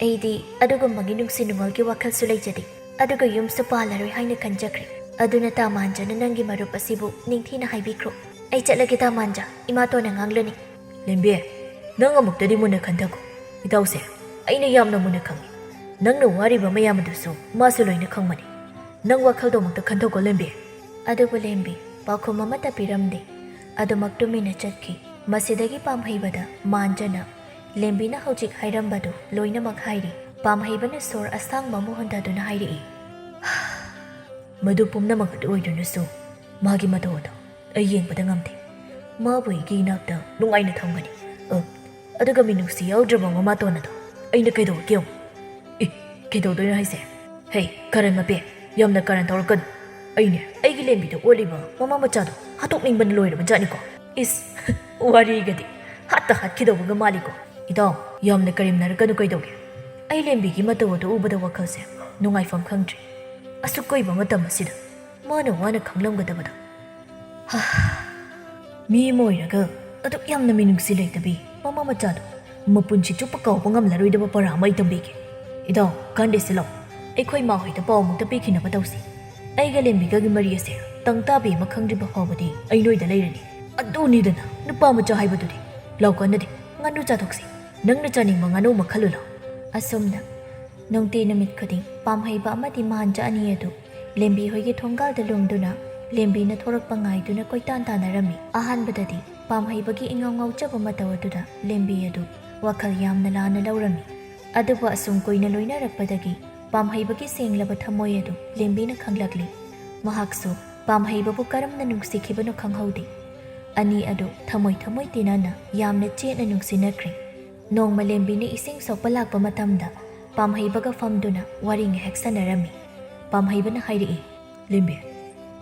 ꯑꯩꯗꯤ ꯑꯗꯨꯒꯨꯝꯕꯒꯤ ꯅꯨꯡꯁꯤ ꯅꯨꯡꯉꯣꯜꯒꯤ ꯋꯥꯈꯜꯁꯨ ꯂꯩꯖꯗꯦ꯫ ꯑꯗꯨꯒ ꯌꯨꯝꯁꯨ ꯄꯥꯜꯂꯔꯣꯏ ꯍꯥꯏꯅ ꯈꯟꯖꯈ꯭ꯔꯦ꯫ ꯑꯗꯨꯅ ꯇꯥꯃꯥꯟꯖꯥꯅ ꯅꯪꯒꯤ ꯃꯔꯨꯞ ꯑꯁꯤꯕꯨ ꯅꯤꯡꯊꯤꯅ ꯍꯥꯏꯕꯤꯈ꯭ꯔꯣ꯫ ꯑꯩ ꯆꯠꯂꯒꯦ ꯇꯥꯃꯥꯟꯖꯥ, ꯏꯃꯥꯇꯣꯟꯅ ꯉꯥꯡꯂꯅꯤ꯫ ꯂꯦꯝꯕꯤ, ꯅꯪ ꯑꯃꯨꯛꯇꯗꯤ ꯃꯨꯟꯅ ꯈꯟꯊꯀꯣ꯫ ꯏꯇꯥꯎꯁꯦ ꯑꯩꯅ ꯌꯥꯝꯅ ꯃꯨꯟꯅ ꯈꯪꯏ꯫ ꯅꯪꯅ ꯋꯥꯔꯤꯕ ꯃꯌꯥꯝ ꯑꯗꯨꯁꯨ ꯃꯥꯁꯨ ꯂꯣꯏꯅ ꯈꯪꯕꯅꯤ꯫ ꯅꯪ ꯋꯥꯈꯜꯗꯣ ꯑꯃꯨꯛꯇ ꯈꯟꯊꯀꯣ ꯂꯦꯝꯕꯤ꯫ ꯑꯗꯨꯕꯨ ꯂꯦꯝꯕꯤ ꯄꯥꯎꯈꯨꯝ ꯑꯃꯠꯇ ꯄꯤꯔꯝꯗꯦ꯫ ꯑꯗꯨꯃꯛ ꯇꯨꯃꯤꯟꯅ ꯆꯠꯈꯤ꯫ ꯃꯁꯤꯗꯒꯤ ꯄꯥꯝꯍꯩꯕꯗ ꯃꯥꯟꯖꯅ ꯂꯦꯝꯕꯤꯅ ꯍꯧꯖꯤꯛ ꯍꯥꯏꯔꯝꯕꯗꯨ ꯂꯣꯏꯅꯃꯛ ꯍꯥꯏꯔꯤ꯫ ꯄꯥꯝꯍꯩꯕꯅ ꯁꯣꯔ ꯑꯁꯥꯡꯕ ꯑꯃ ꯍꯣꯟꯊꯗꯨꯅ ꯍꯥꯏꯔꯛꯏ, "ꯃꯗꯨ ꯄꯨꯝꯅꯃꯛ ꯑꯗꯨ ꯑꯣꯏꯗꯨꯅꯁꯨ ꯃꯥꯒꯤ ꯃꯇꯧ ꯑꯗꯣ ꯑꯩ ꯌꯦꯡꯕꯗ ꯉꯝꯗꯦ꯫ ꯃꯥꯕꯨ ꯑꯩꯒꯤ ꯏꯅꯥꯛꯇ ꯅꯨꯡꯉꯥꯏꯅ ꯊꯝꯒꯅꯤ꯫ ꯑ, ꯑꯗꯨꯒ ꯃꯤꯅꯨꯡꯁꯤ ꯌꯥꯎꯗ꯭ꯔꯕ ꯃꯃꯥꯇꯣꯟ ꯑꯗꯣ ꯑꯩꯅ ꯀꯩꯗꯧꯔꯒꯦ ꯌꯦꯡꯉꯨ꯫ ꯑꯦ, ꯀꯩꯗꯧꯗꯣꯏꯅꯣ ꯍꯥꯏꯁꯦ? ꯍꯦ, ꯀꯔꯟ ꯃꯄꯦ, ꯌꯥꯝꯅ ꯀꯔꯟ ꯇꯧꯔꯛꯀꯅꯨ꯫ ꯑꯩꯅꯦ, ꯑꯩꯒꯤ ꯂꯦꯝꯕꯤꯗ ꯑꯣꯠꯂꯤꯕ ꯃꯃꯥ ꯃꯆꯥꯗꯣ ꯍꯥꯠꯇꯣꯛꯅꯤꯡꯕꯅ ꯂꯣꯏꯔꯕ ꯖꯥꯠꯅꯤꯀꯣ꯫ ꯏꯁ, ꯋꯥꯔꯤꯒꯗꯤ ꯍꯥꯠꯇ ꯍꯥꯠꯈꯤꯗꯧꯕꯒ ꯃꯥꯜꯂꯤꯀꯣ꯫ ꯏꯇꯥꯎ, ꯌꯥꯝꯅ ꯀꯔꯦꯝꯅꯔꯛꯀꯅꯨ ꯀꯩꯗꯧꯒꯦ? ꯑꯩ ꯂꯦꯝꯕꯤꯒꯤ ꯃꯇꯧ ꯑꯗꯨ ꯎꯕꯗ ꯋꯥꯈꯜꯁꯦ ꯅꯨꯡꯉꯥꯏꯐꯝ ꯈꯪꯗ꯭ꯔꯦ꯫ ꯑꯁꯨꯛ ꯀꯨꯏꯕ ꯃꯇꯝ ꯑꯁꯤꯗ ꯃꯥꯅ ꯋꯥꯅ ꯈꯪꯂꯝꯒꯗꯕꯗꯣ꯫ ꯍꯥ, ꯃꯤ ꯑꯃ ꯑꯣꯏꯔꯒ ꯑꯗꯨꯛ ꯌꯥꯝꯅ ꯃꯤꯅꯨꯡꯁꯤ ꯂꯩꯇꯕꯤ ꯃꯃꯥ ꯃꯆꯥꯗꯣ ꯃꯄꯨꯟꯁꯤ ꯆꯨꯞꯄ ꯀꯥꯎꯕ ꯉꯝꯂꯔꯣꯏꯗꯕ ꯄꯔꯥ ꯑꯃ ꯑꯩ ꯇꯝꯕꯤꯒꯦ꯫ ꯏꯇꯥꯎ, ꯀꯥꯟꯗꯦꯁꯦ ꯂꯥꯎ, ꯑꯩꯈꯣꯏ ꯃꯥ ꯍꯣꯏꯗ ꯄꯥꯎ ꯑꯃꯨꯛꯇ ꯄꯤꯈꯤꯅꯕ ꯇꯧꯁꯤ꯫ ꯑꯩꯒ ꯂꯦꯝꯕꯤꯒꯒꯤ ꯃꯔꯤ ꯑꯁꯦ ꯇꯪ ꯇꯥꯕꯤ ꯑꯃ ꯈꯪꯗ꯭ꯔꯤꯕ ꯐꯥꯎꯕꯗꯤ ꯑꯩ ꯅꯣꯏꯗ ꯂꯩꯔꯅꯤ꯫ ꯑꯗꯨꯅꯤꯗꯅ ꯅꯨꯄꯥ ꯃꯆꯥ ꯍꯥꯏꯕꯗꯨꯗꯤ꯫ ꯂꯥꯎ ꯀꯥꯟꯅꯗꯦ, ꯉꯥꯅꯨ ꯆꯥꯊꯣꯛꯁꯤ꯫ ꯅꯪꯅ ꯆꯥꯅꯤꯡꯕ ꯉꯥꯅꯨ ꯃꯈꯜ ꯂꯥꯎ꯫ ꯑꯁꯨꯝꯅ ꯅꯨꯡꯇꯤ ꯅꯨꯃꯤꯠ ꯈꯨꯗꯤꯡ ꯄꯥꯝꯍꯩꯕ ꯑꯃꯗꯤ ꯃꯥꯟꯖ ꯑꯅꯤ ꯑꯗꯨ ꯂꯦꯝꯕꯤ ꯍꯣꯏꯒꯤ ꯊꯣꯡꯒꯥꯜꯗ ꯂꯨꯝꯗꯨꯅ ꯂꯦꯝꯕꯤꯅ ꯊꯣꯔꯛꯄ ꯉꯥꯏꯗꯨꯅ ꯀꯣꯏꯇꯥꯟ ꯇꯥꯟꯅꯔꯝꯃꯤ꯫ ꯑꯍꯥꯟꯕꯗꯗꯤ ꯄꯥꯝꯍꯩꯕꯒꯤ ꯏꯉꯥꯎ ꯉꯥꯎꯖꯕ ꯃꯇꯧ ꯑꯗꯨꯗ ꯂꯦꯝꯕꯤ ꯑꯗꯨ ꯋꯥꯈꯜ ꯌꯥꯝꯅ ꯂꯥꯟꯅ ꯂꯧꯔꯝꯃꯤ꯫ ꯑꯗꯨꯕꯨ ꯑꯁꯨꯝ ꯀꯨꯏꯅ ꯂꯣꯏꯅꯔꯛꯄꯗꯒꯤ ꯄꯥꯝꯍꯩꯕꯒꯤ ꯁꯦꯡꯂꯕ ꯊꯃꯣꯏ ꯑꯗꯨ ꯂꯦꯝꯕꯤꯅ ꯈꯪꯂꯛꯂꯤ꯫ ꯃꯍꯥꯛꯁꯨ ꯄꯥꯝꯍꯩꯕꯕꯨ ꯀꯔꯝꯅ ꯅꯨꯡꯁꯤꯈꯤꯕꯅꯣ ꯈꯪꯍꯧꯗꯦ꯫ ꯑꯅꯤ ꯑꯗꯨ ꯊꯃꯣꯏ ꯊꯃꯣꯏ ꯇꯤꯟꯅꯅ ꯌꯥꯝꯅ ꯆꯦꯠꯅ ꯅꯨꯡꯁꯤꯅꯈ꯭ꯔꯦ꯫ ꯅꯣꯡꯃ ꯂꯦꯝꯕꯤꯅ ꯏꯁꯤꯡ ꯁꯣꯛꯄ ꯂꯥꯛꯄ ꯃꯇꯝꯗ ꯄꯥꯝꯍꯩꯕꯒ ꯐꯝꯗꯨꯅ ꯋꯥꯔꯤ ꯉꯥꯏꯍꯥꯛ ꯁꯥꯟꯅꯔꯝꯃꯤ꯫ ꯄꯥꯝꯍꯩꯕꯅ ꯍꯥꯏꯔꯛꯏ, "ꯂꯦꯝꯕꯤ,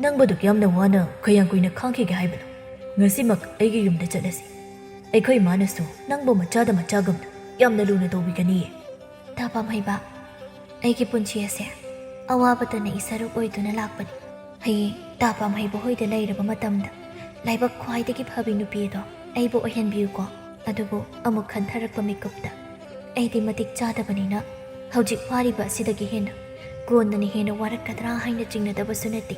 ꯅꯪꯕꯨ ꯑꯗꯨꯛ ꯌꯥꯝꯅ ꯋꯥꯅ ꯀꯌꯥꯝ ꯀꯨꯏꯅ ꯈꯥꯡꯈꯤꯒꯦ ꯍꯥꯏꯕꯅꯣ? ꯉꯁꯤꯃꯛ ꯑꯩꯒꯤ ꯌꯨꯝꯗ ꯆꯠꯂꯁꯤ꯫ ꯑꯩꯈꯣꯏ ꯏꯃꯥꯅꯁꯨ ꯅꯪꯕꯨ ꯃꯆꯥꯗ ꯃꯆꯥꯒꯨꯝꯅ ꯌꯥꯝꯅ ꯂꯨꯅ ꯇꯧꯕꯤꯒꯅꯤꯌꯦ꯫ ꯇꯥ ꯄꯥꯝꯍꯩꯕ, ꯑꯩꯒꯤ ꯄꯨꯟꯁꯤ ꯑꯁꯦ ꯑꯋꯥꯕꯇꯅ ꯏꯁꯔꯨꯛ ꯑꯣꯏꯗꯨꯅ ꯂꯥꯛꯄꯅꯤ꯫ ꯍꯌꯦꯡ ꯇꯥ ꯄꯥꯝꯍꯩꯕ ꯍꯣꯏꯗ ꯂꯩꯔꯕ ꯃꯇꯝꯗ ꯂꯥꯏꯕꯛ ꯈ꯭ꯋꯥꯏꯗꯒꯤ ꯐꯕꯤ ꯅꯨꯄꯤ ꯑꯗꯣ ꯑꯩꯕꯨ ꯑꯣꯏꯍꯟꯕꯤꯌꯨꯀꯣ꯫ ꯑꯗꯨꯕꯨ ꯑꯃꯨꯛ ꯈꯟꯊꯔꯛꯄ ꯃꯤꯀꯨꯞꯇ ꯑꯩꯗꯤ ꯃꯇꯤꯛ ꯆꯥꯗꯕꯅꯤꯅ ꯍꯧꯖꯤꯛ ꯋꯥꯔꯤꯕ ꯑꯁꯤꯗꯒꯤ ꯍꯦꯟꯅ ꯀꯣꯟꯅꯅ ꯍꯦꯟꯅ ꯋꯥꯔꯛꯀꯗ꯭ꯔꯥ ꯍꯥꯏꯅ ꯆꯤꯡꯅꯗꯕꯁꯨ ꯅꯠꯇꯦ꯫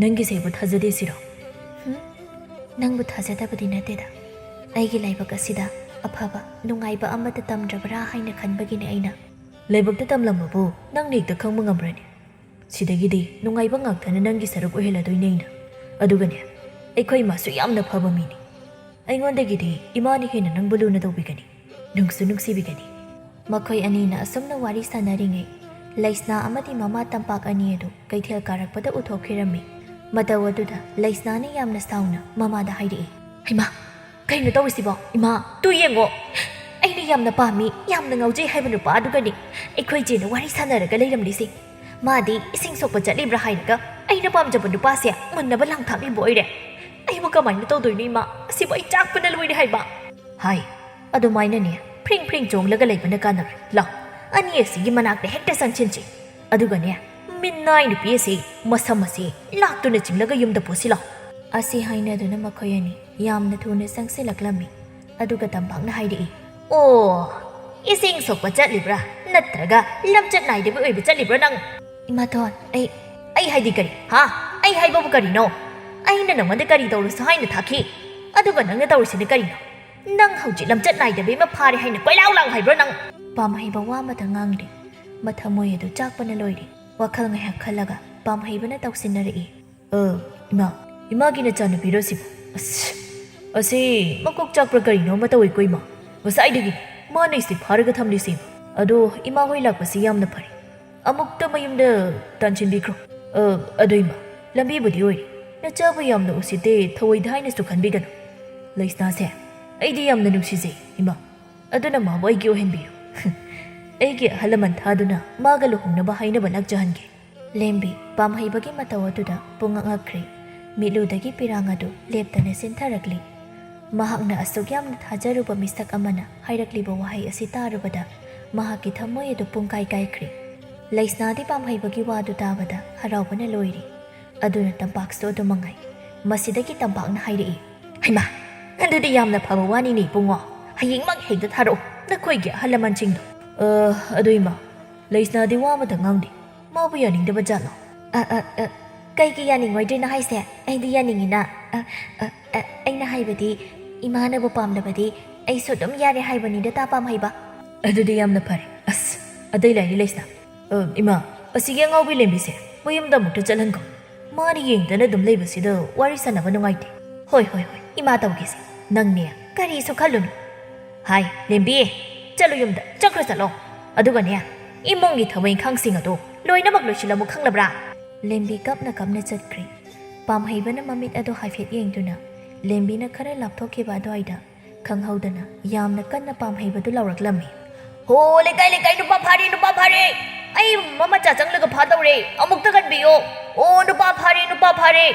ꯅꯪꯒꯤꯁꯦ ꯑꯩꯕꯨ ꯊꯥꯖꯗꯦ ꯁꯤꯔꯣ? ꯍꯨꯝ? ꯅꯪꯕꯨ ꯊꯥꯖꯗꯕꯗꯤ ꯅꯠꯇꯦꯗ꯫ ꯑꯩꯒꯤ ꯂꯥꯏꯕꯛ ꯑꯁꯤꯗ ꯑꯐꯕ, ꯅꯨꯡꯉꯥꯏꯕ ꯑꯃꯠꯇ ꯇꯝꯗ꯭ꯔꯕ꯭ꯔꯥ ꯍꯥꯏꯅ ꯈꯟꯕꯒꯤꯅꯦ ꯑꯩꯅ꯫ ꯂꯥꯏꯕꯛꯇ ꯇꯝꯂꯝꯕꯕꯨ ꯅꯪꯅ ꯍꯦꯛꯇ ꯈꯪꯕ ꯉꯝꯕ꯭ꯔꯅꯦ? ꯁꯤꯗꯒꯤꯗꯤ ꯅꯨꯡꯉꯥꯏꯕ ꯉꯥꯛꯇꯅ ꯅꯪꯒꯤ ꯁꯔꯨꯛ ꯑꯣꯏꯍꯜꯂꯗꯣꯏꯅꯦ ꯑꯩꯅ꯫ ꯑꯗꯨꯒꯅꯦ, ꯑꯩꯈꯣꯏ ꯏꯃꯥꯁꯨ ꯌꯥꯝꯅ ꯐꯕ ꯃꯤꯅꯤ꯫ ꯑꯩꯉꯣꯟꯗꯒꯤꯗꯤ ꯏꯃꯥꯅ ꯍꯦꯟꯅ ꯅꯪꯕꯨ ꯂꯨꯅ ꯇꯧꯕꯤꯒꯅꯤ, ꯅꯨꯡꯁꯨ ꯅꯨꯡꯁꯤꯕꯤꯒꯅꯤ꯫ ꯃꯈꯣꯏ ꯑꯅꯤꯅ ꯑꯁꯨꯝꯅ ꯋꯥꯔꯤ ꯁꯥꯟꯅꯔꯤꯉꯩ, ꯂꯩꯁꯅꯥ ꯑꯃꯗꯤ ꯃꯃꯥ ꯇꯝꯄꯥꯛ ꯑꯅꯤ ꯑꯗꯨ ꯀꯩꯊꯦꯜ ꯀꯥꯔꯛꯄꯗ ꯎꯊꯣꯛꯈꯤꯔꯝꯃꯤ꯫ ꯃꯇꯧ ꯑꯗꯨꯗ ꯂꯩꯁꯅꯥꯅ ꯌꯥꯝꯅ ꯁꯥꯎꯅ ꯃꯃꯥꯗ ꯍꯥꯏꯔꯛꯏ, "ꯍꯩꯃꯥ, ꯀꯩꯅꯣ ꯇꯧꯔꯤꯁꯤꯕꯣ? ꯏꯃꯥ, ꯇꯨ ꯌꯦꯡꯉꯣ, ꯑꯩꯅ ꯌꯥꯝꯅ ꯄꯥꯝꯃꯤ, ꯌꯥꯝꯅ ꯉꯥꯎꯖꯩ ꯍꯥꯏꯕ ꯅꯨꯄꯥ ꯑꯗꯨꯒꯅꯤ ꯑꯩꯈꯣꯏ ꯆꯦꯅ ꯋꯥꯔꯤ ꯁꯥꯟꯅꯔꯒ ꯂꯩꯔꯝꯂꯤꯁꯦ꯫ ꯃꯥꯗꯤ ꯏꯁꯤꯡ ꯁꯣꯛꯄ ꯆꯠꯂꯤꯕ꯭ꯔꯥ ꯍꯥꯏꯔꯒ ꯑꯩꯅ ꯄꯥꯝꯖꯕ ꯅꯨꯄꯥꯁꯦ ꯃꯨꯟꯅꯕ ꯂꯥꯡꯊꯥꯛꯂꯤꯕ ꯑꯣꯏꯔꯦ꯫ ꯑꯩꯕꯨ ꯀꯃꯥꯏꯅ ꯇꯧꯗꯣꯏꯅꯣ ꯏꯃꯥ? ꯑꯁꯤꯕꯨ ꯑꯩ ꯆꯥꯛꯄꯅ ꯂꯣꯏꯔꯦ ꯍꯥꯏꯕ"꯫ ꯍꯥꯏ, ꯑꯗꯨꯃꯥꯏꯅꯅꯦ ꯐ꯭ꯔꯤꯡ ꯐ꯭ꯔꯤꯡ ꯆꯣꯡꯂꯒ ꯂꯩꯕꯅ ꯀꯥꯟꯅꯔꯣꯏ꯫ ꯂꯥꯎ, ꯑꯅꯤ ꯑꯁꯤꯒꯤ ꯃꯅꯥꯛꯇ ꯍꯦꯛꯇ ꯆꯪꯁꯤꯟꯁꯤ꯫ ꯑꯗꯨꯒꯅꯦ, ꯃꯤꯅꯥꯏ ꯅꯨꯄꯤ ꯑꯁꯤ ꯃꯁꯝ ꯑꯁꯤ ꯂꯥꯛꯇꯨꯅ ꯆꯤꯡꯂꯒ ꯌꯨꯝꯗ ꯄꯨꯁꯤ ꯂꯥꯎ꯫ ꯑꯁꯤ ꯍꯥꯏꯅꯗꯨꯅ ꯃꯈꯣꯏ ꯑꯅꯤ ꯌꯥꯝꯅ ꯊꯨꯅ ꯆꯪꯁꯤꯜꯂꯛꯂꯝꯃꯤ꯫ ꯑꯗꯨꯒ ꯇꯝꯄꯥꯛꯅ ꯍꯥꯏꯔꯛꯏ, "ꯑꯣ, ꯏꯁꯤꯡ ꯁꯣꯛꯄ ꯆꯠꯂꯤꯕ꯭ꯔꯥ? ꯅꯠꯇ꯭ꯔꯒ ꯂꯝꯆꯠ ꯅꯥꯏꯗꯕ ꯑꯣꯏꯕ ꯆꯠꯂꯤꯕ꯭ꯔꯥ ꯅꯪ?" "ꯏꯃꯥꯇꯣꯟ, ꯑꯩ" "ꯑꯩ ꯍꯥꯏꯗꯤ ꯀꯔꯤ? ꯍꯥ? ꯑꯩ ꯍꯥꯏꯕꯕꯨ ꯀꯔꯤꯅꯣ? ꯑꯩꯅ ꯅꯪꯉꯣꯟꯗ ꯀꯔꯤ ꯇꯧꯔꯨꯁꯣ ꯍꯥꯏꯅ ꯊꯥꯈꯤ? ꯑꯗꯨꯒ ꯅꯪꯅ ꯇꯧꯔꯤꯁꯤꯅ ꯀꯔꯤꯅꯣ? ꯅꯪ ꯍꯧꯖꯤꯛ ꯂꯝꯆꯠ ꯅꯥꯏꯗꯕꯤ ꯑꯃ ꯐꯥꯔꯦ ꯍꯥꯏꯅ ꯀꯣꯏꯂꯥꯎ ꯂꯥꯎ ꯍꯥꯏꯕ꯭ꯔꯣ ꯅꯪ?" ꯄꯥꯝꯍꯩꯕ ꯋꯥ ꯑꯃꯇ ꯉꯥꯡꯗꯦ꯫ ꯃꯊꯃꯣꯏ ꯑꯗꯨ ꯆꯥꯛꯄꯅ ꯂꯣꯏꯔꯦ꯫ ꯋꯥꯈꯜ ꯉꯥꯏꯍꯥꯛ ꯈꯜꯂꯒ ꯄꯥꯝꯍꯩꯕꯅ ꯇꯧꯁꯤꯟꯅꯔꯛꯏ꯫ "ꯑ, ꯏꯃꯥ, ꯏꯃꯥꯒꯤ ꯅꯆꯥꯅꯨꯄꯤꯔꯣ ꯁꯤꯕꯨ? ꯑꯁ, ꯑꯁꯤ ꯃꯀꯣꯛ ꯆꯥꯛꯄ꯭ꯔꯥ ꯀꯔꯤꯅꯣ ꯑꯃ ꯇꯧꯏꯀꯣ ꯏꯃꯥ꯫ ꯉꯁꯥꯏꯗꯒꯤ ꯃꯥꯅ ꯑꯩꯁꯦ ꯐꯥꯔꯒ ꯊꯝꯂꯤꯁꯦ꯫ ꯑꯗꯣ ꯏꯃꯥ ꯍꯣꯏ ꯂꯥꯛꯄꯁꯤ ꯌꯥꯝꯅ ꯐꯔꯦ꯫ ꯑꯃꯨꯛꯇ ꯃꯌꯨꯝꯗ ꯇꯥꯟꯁꯤꯟꯕꯤꯈ꯭ꯔꯣ꯫ ꯑ, ꯑꯗꯣ ꯏꯃꯥ, ꯂꯝꯕꯤꯕꯨꯗꯤ ꯑꯣꯏꯔꯦ꯫ ꯅꯆꯥꯕꯨ ꯌꯥꯝꯅ ꯎꯁꯤꯠꯇꯦ, ꯊꯧꯑꯣꯏꯗꯦ ꯍꯥꯏꯅꯁꯨ ꯈꯟꯕꯤꯒꯅꯨ꯫ ꯂꯩꯁꯅꯥꯁꯦ ꯑꯩꯗꯤ ꯌꯥꯝꯅ ꯅꯨꯡꯁꯤꯖꯩ ꯏꯃꯥ꯫ ꯑꯗꯨꯅ ꯃꯥꯕꯨ ꯑꯩꯒꯤ ꯑꯣꯏꯍꯟꯕꯤꯌꯨ꯫ ꯑꯩꯒꯤ ꯑꯍꯜ ꯂꯃꯟ ꯊꯥꯗꯨꯅ ꯃꯥꯒ ꯂꯨꯍꯣꯡꯅꯕ ꯍꯥꯏꯅꯕ ꯂꯥꯛꯆꯍꯟꯒꯦ"꯫ ꯂꯦꯝꯕꯤ ꯄꯥꯝꯍꯩꯕꯒꯤ ꯃꯇꯧ ꯑꯗꯨꯗ ꯄꯨꯡꯉꯛ ꯉꯛꯈ꯭ꯔꯦ꯫ ꯃꯤꯠꯂꯨꯗꯒꯤ ꯄꯤꯔꯥꯡ ꯑꯗꯨ ꯂꯦꯞꯇꯅ ꯆꯦꯟꯊꯔꯛꯂꯤ꯫ ꯃꯍꯥꯛꯅ ꯑꯁꯨꯛ ꯌꯥꯝꯅ ꯊꯥꯖꯔꯨꯕ ꯃꯤꯁꯛ ꯑꯃꯅ ꯍꯥꯏꯔꯛꯂꯤꯕ ꯋꯥꯍꯩ ꯑꯁꯤ ꯇꯥꯔꯨꯕꯗ ꯃꯍꯥꯛꯀꯤ ꯊꯃꯣꯏ ꯑꯗꯨ ꯄꯨꯡꯀꯥꯏ ꯀꯥꯏꯈ꯭ꯔꯦ꯫ ꯂꯩꯁꯅꯥꯗꯤ ꯄꯥꯝꯍꯩꯕꯒꯤ ꯋꯥꯗꯨ ꯇꯥꯕꯗ ꯍꯔꯥꯎꯕꯅ ꯂꯣꯏꯔꯤ꯫ ꯑꯗꯨꯅ ꯇꯝꯄꯥꯛꯁꯨ ꯑꯗꯨ ꯃꯉꯥꯏ꯫ ꯃꯁꯤꯗꯒꯤ ꯇꯝꯄꯥꯛꯅ ꯍꯥꯏꯔꯛꯏ, "ꯍꯩꯃꯥ, ꯑꯗꯨꯗꯤ ꯌꯥꯝꯅ ꯐꯕ ꯋꯥꯅꯤꯅꯦ ꯏꯕꯨꯡꯉꯣ꯫ ꯍꯌꯦꯡꯃꯛ ꯍꯦꯛꯇ ꯊꯥꯔꯛꯑꯣ ꯅꯈꯣꯏꯒꯤ ꯑꯍꯜ ꯂꯃꯟꯁꯤꯡꯗꯣ꯫" "ꯑ, ꯑꯗꯨ ꯏꯃꯥ, ꯂꯩꯁꯅꯥꯗꯤ ꯋꯥ ꯑꯃꯇ ꯉꯥꯡꯗꯦ꯫ ꯃꯥꯕꯨ ꯌꯥꯅꯤꯡꯗꯕ ꯖꯥꯠꯂꯣ?" "ꯑ, ꯑ, ꯑ, ꯀꯩꯒꯤ ꯌꯥꯅꯤꯡꯉꯣꯏꯗ꯭ꯔꯤꯅꯣ ꯍꯥꯏꯁꯦ? ꯑꯩꯗꯤ ꯌꯥꯅꯤꯡꯉꯤꯅ꯫ ꯑ, ꯑ, ꯑ, ꯑꯩꯅ ꯍꯥꯏꯕꯗꯤ, ꯏꯃꯥꯅꯕꯨ ꯄꯥꯝꯂꯕꯗꯤ ꯑꯩꯁꯨ ꯑꯗꯨꯝ ꯌꯥꯔꯦ ꯍꯥꯏꯕꯅꯤꯗ ꯇꯥ ꯄꯥꯝꯍꯩꯕ꯫" "ꯑꯗꯨꯗꯤ ꯌꯥꯝꯅ ꯐꯔꯦ꯫ ꯑꯁ, ꯑꯇꯩ ꯂꯥꯏꯔꯤ ꯂꯩꯁꯅꯥ꯫ ꯑ, ꯏꯃꯥ, ꯑꯁꯤꯒꯤ ꯑꯉꯥꯎꯕꯤ ꯂꯦꯝꯕꯤꯁꯦ ꯃꯌꯨꯝꯗ ꯑꯃꯨꯛꯇ ꯆꯠꯍꯟꯈꯣ꯫ ꯃꯥꯅ ꯌꯦꯡꯗꯅ ꯑꯗꯨꯝ ꯂꯩꯕꯁꯤꯗ ꯋꯥꯔꯤ ꯁꯥꯟꯅꯕ ꯅꯨꯡꯉꯥꯏꯇꯦ꯫" "ꯍꯣꯏ, ꯍꯣꯏ, ꯍꯣꯏ, ꯏꯃꯥ ꯇꯧꯒꯦꯁꯦ꯫ ꯅꯪꯅꯦ ꯀꯔꯤꯁꯨ ꯈꯜꯂꯨꯅꯨ꯫ ꯍꯥꯏ, ꯂꯦꯝꯕꯤ, ꯆꯠꯂꯨ ꯌꯨꯝꯗ, ꯆꯠꯈ꯭ꯔꯣ ꯆꯠꯂꯣ꯫ ꯑꯗꯨꯒꯅꯦ, ꯏꯃꯨꯡꯒꯤ ꯊꯕꯛ ꯏꯪꯈꯥꯡꯁꯤꯡ ꯑꯗꯣ ꯂꯣꯏꯅꯃꯛ ꯂꯣꯏꯁꯤꯜꯂꯝꯃꯨ ꯈꯪꯂꯕ꯭ꯔꯥ?" ꯂꯦꯝꯕꯤ ꯀꯞꯅ ꯀꯞꯅ ꯆꯠꯈ꯭ꯔꯦ꯫ ꯄꯥꯝꯍꯩꯕꯅ ꯃꯃꯤꯠ ꯑꯗꯣ ꯍꯥꯏꯐꯦꯠ ꯌꯦꯡꯗꯨꯅ ꯂꯦꯝꯕꯤꯅ ꯈꯔ ꯂꯥꯞꯊꯣꯛꯈꯤꯕ ꯑꯗꯨꯋꯥꯏꯗ ꯈꯪꯍꯧꯗꯅ ꯌꯥꯝꯅ ꯀꯟꯅ ꯄꯥꯝꯍꯩꯕꯗꯨ ꯂꯥꯎꯔꯛꯂꯝꯃꯤ꯫ "ꯍꯣ, ꯂꯩꯀꯥꯏ, ꯂꯩꯀꯥꯏ, ꯅꯨꯄꯥ ꯐꯥꯔꯦ, ꯅꯨꯄꯥ ꯐꯥꯔꯦ! ꯑꯩ ꯃꯃꯥ ꯃꯆꯥ ꯆꯪꯂꯒ ꯐꯥꯗꯧꯔꯦ, ꯑꯃꯨꯛꯇ ꯀꯟꯕꯤꯌꯣ꯫ ꯑꯣ, ꯅꯨꯄꯥ ꯐꯥꯔꯦ, ꯅꯨꯄꯥ ꯐꯥꯔꯦ!"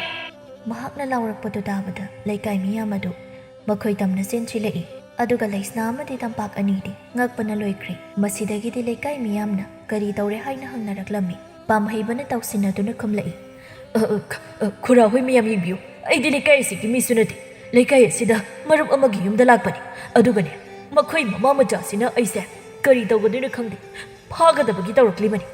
ꯃꯍꯥꯛꯅ ꯂꯥꯎꯔꯛꯄꯗꯨ ꯇꯥꯕꯗ ꯂꯩꯀꯥꯏ ꯃꯤꯌꯥꯝ ꯑꯗꯨ ꯃꯈꯣꯏ ꯇꯝꯅ ꯆꯦꯟꯁꯤꯜꯂꯛꯏ꯫ ꯑꯗꯨꯒ ꯂꯩꯁꯅꯥ ꯑꯃꯗꯤ ꯇꯝꯄꯥꯛ ꯑꯅꯤꯗꯤ ꯉꯛꯄꯅ ꯂꯣꯏꯈ꯭ꯔꯦ꯫ ꯃꯁꯤꯗꯒꯤꯗꯤ ꯂꯩꯀꯥꯏ ꯃꯤꯌꯥꯝꯅ ꯀꯔꯤ ꯇꯧꯔꯦ ꯍꯥꯏꯅ ꯍꯪꯅꯔꯛꯂꯝꯃꯤ꯫ ꯄꯥꯝꯍꯩꯕꯅ ꯇꯧꯁꯤꯟꯅꯗꯨꯅ ꯈꯨꯝꯂꯛꯏ, "ꯑ, ꯑ, ꯈ-, ꯑ, ꯈꯨꯔꯥ ꯍꯣꯏ ꯃꯌꯥꯝ ꯌꯦꯡꯕꯤꯌꯨ, ꯑꯩꯗꯤ ꯂꯩꯀꯥꯏ ꯑꯁꯤꯒꯤ ꯃꯤꯁꯨ ꯅꯠꯇꯦ꯫ ꯂꯩꯀꯥꯏ ꯑꯁꯤꯗ ꯃꯔꯨꯞ ꯑꯃꯒꯤ ꯌꯨꯝꯗ ꯂꯥꯛꯄꯅꯤ꯫ ꯑꯗꯨꯒꯅꯦ, ꯃꯈꯣꯏ ꯃꯃꯥ ꯃꯆꯥꯁꯤꯅ ꯑꯩꯁꯦ ꯀꯔꯤ ꯇꯧꯒꯗꯣꯏꯅꯣ ꯈꯪꯗꯦ, ꯐꯥꯒꯗꯕꯒꯤ ꯇꯧꯔꯛꯂꯤꯕꯅꯤ꯫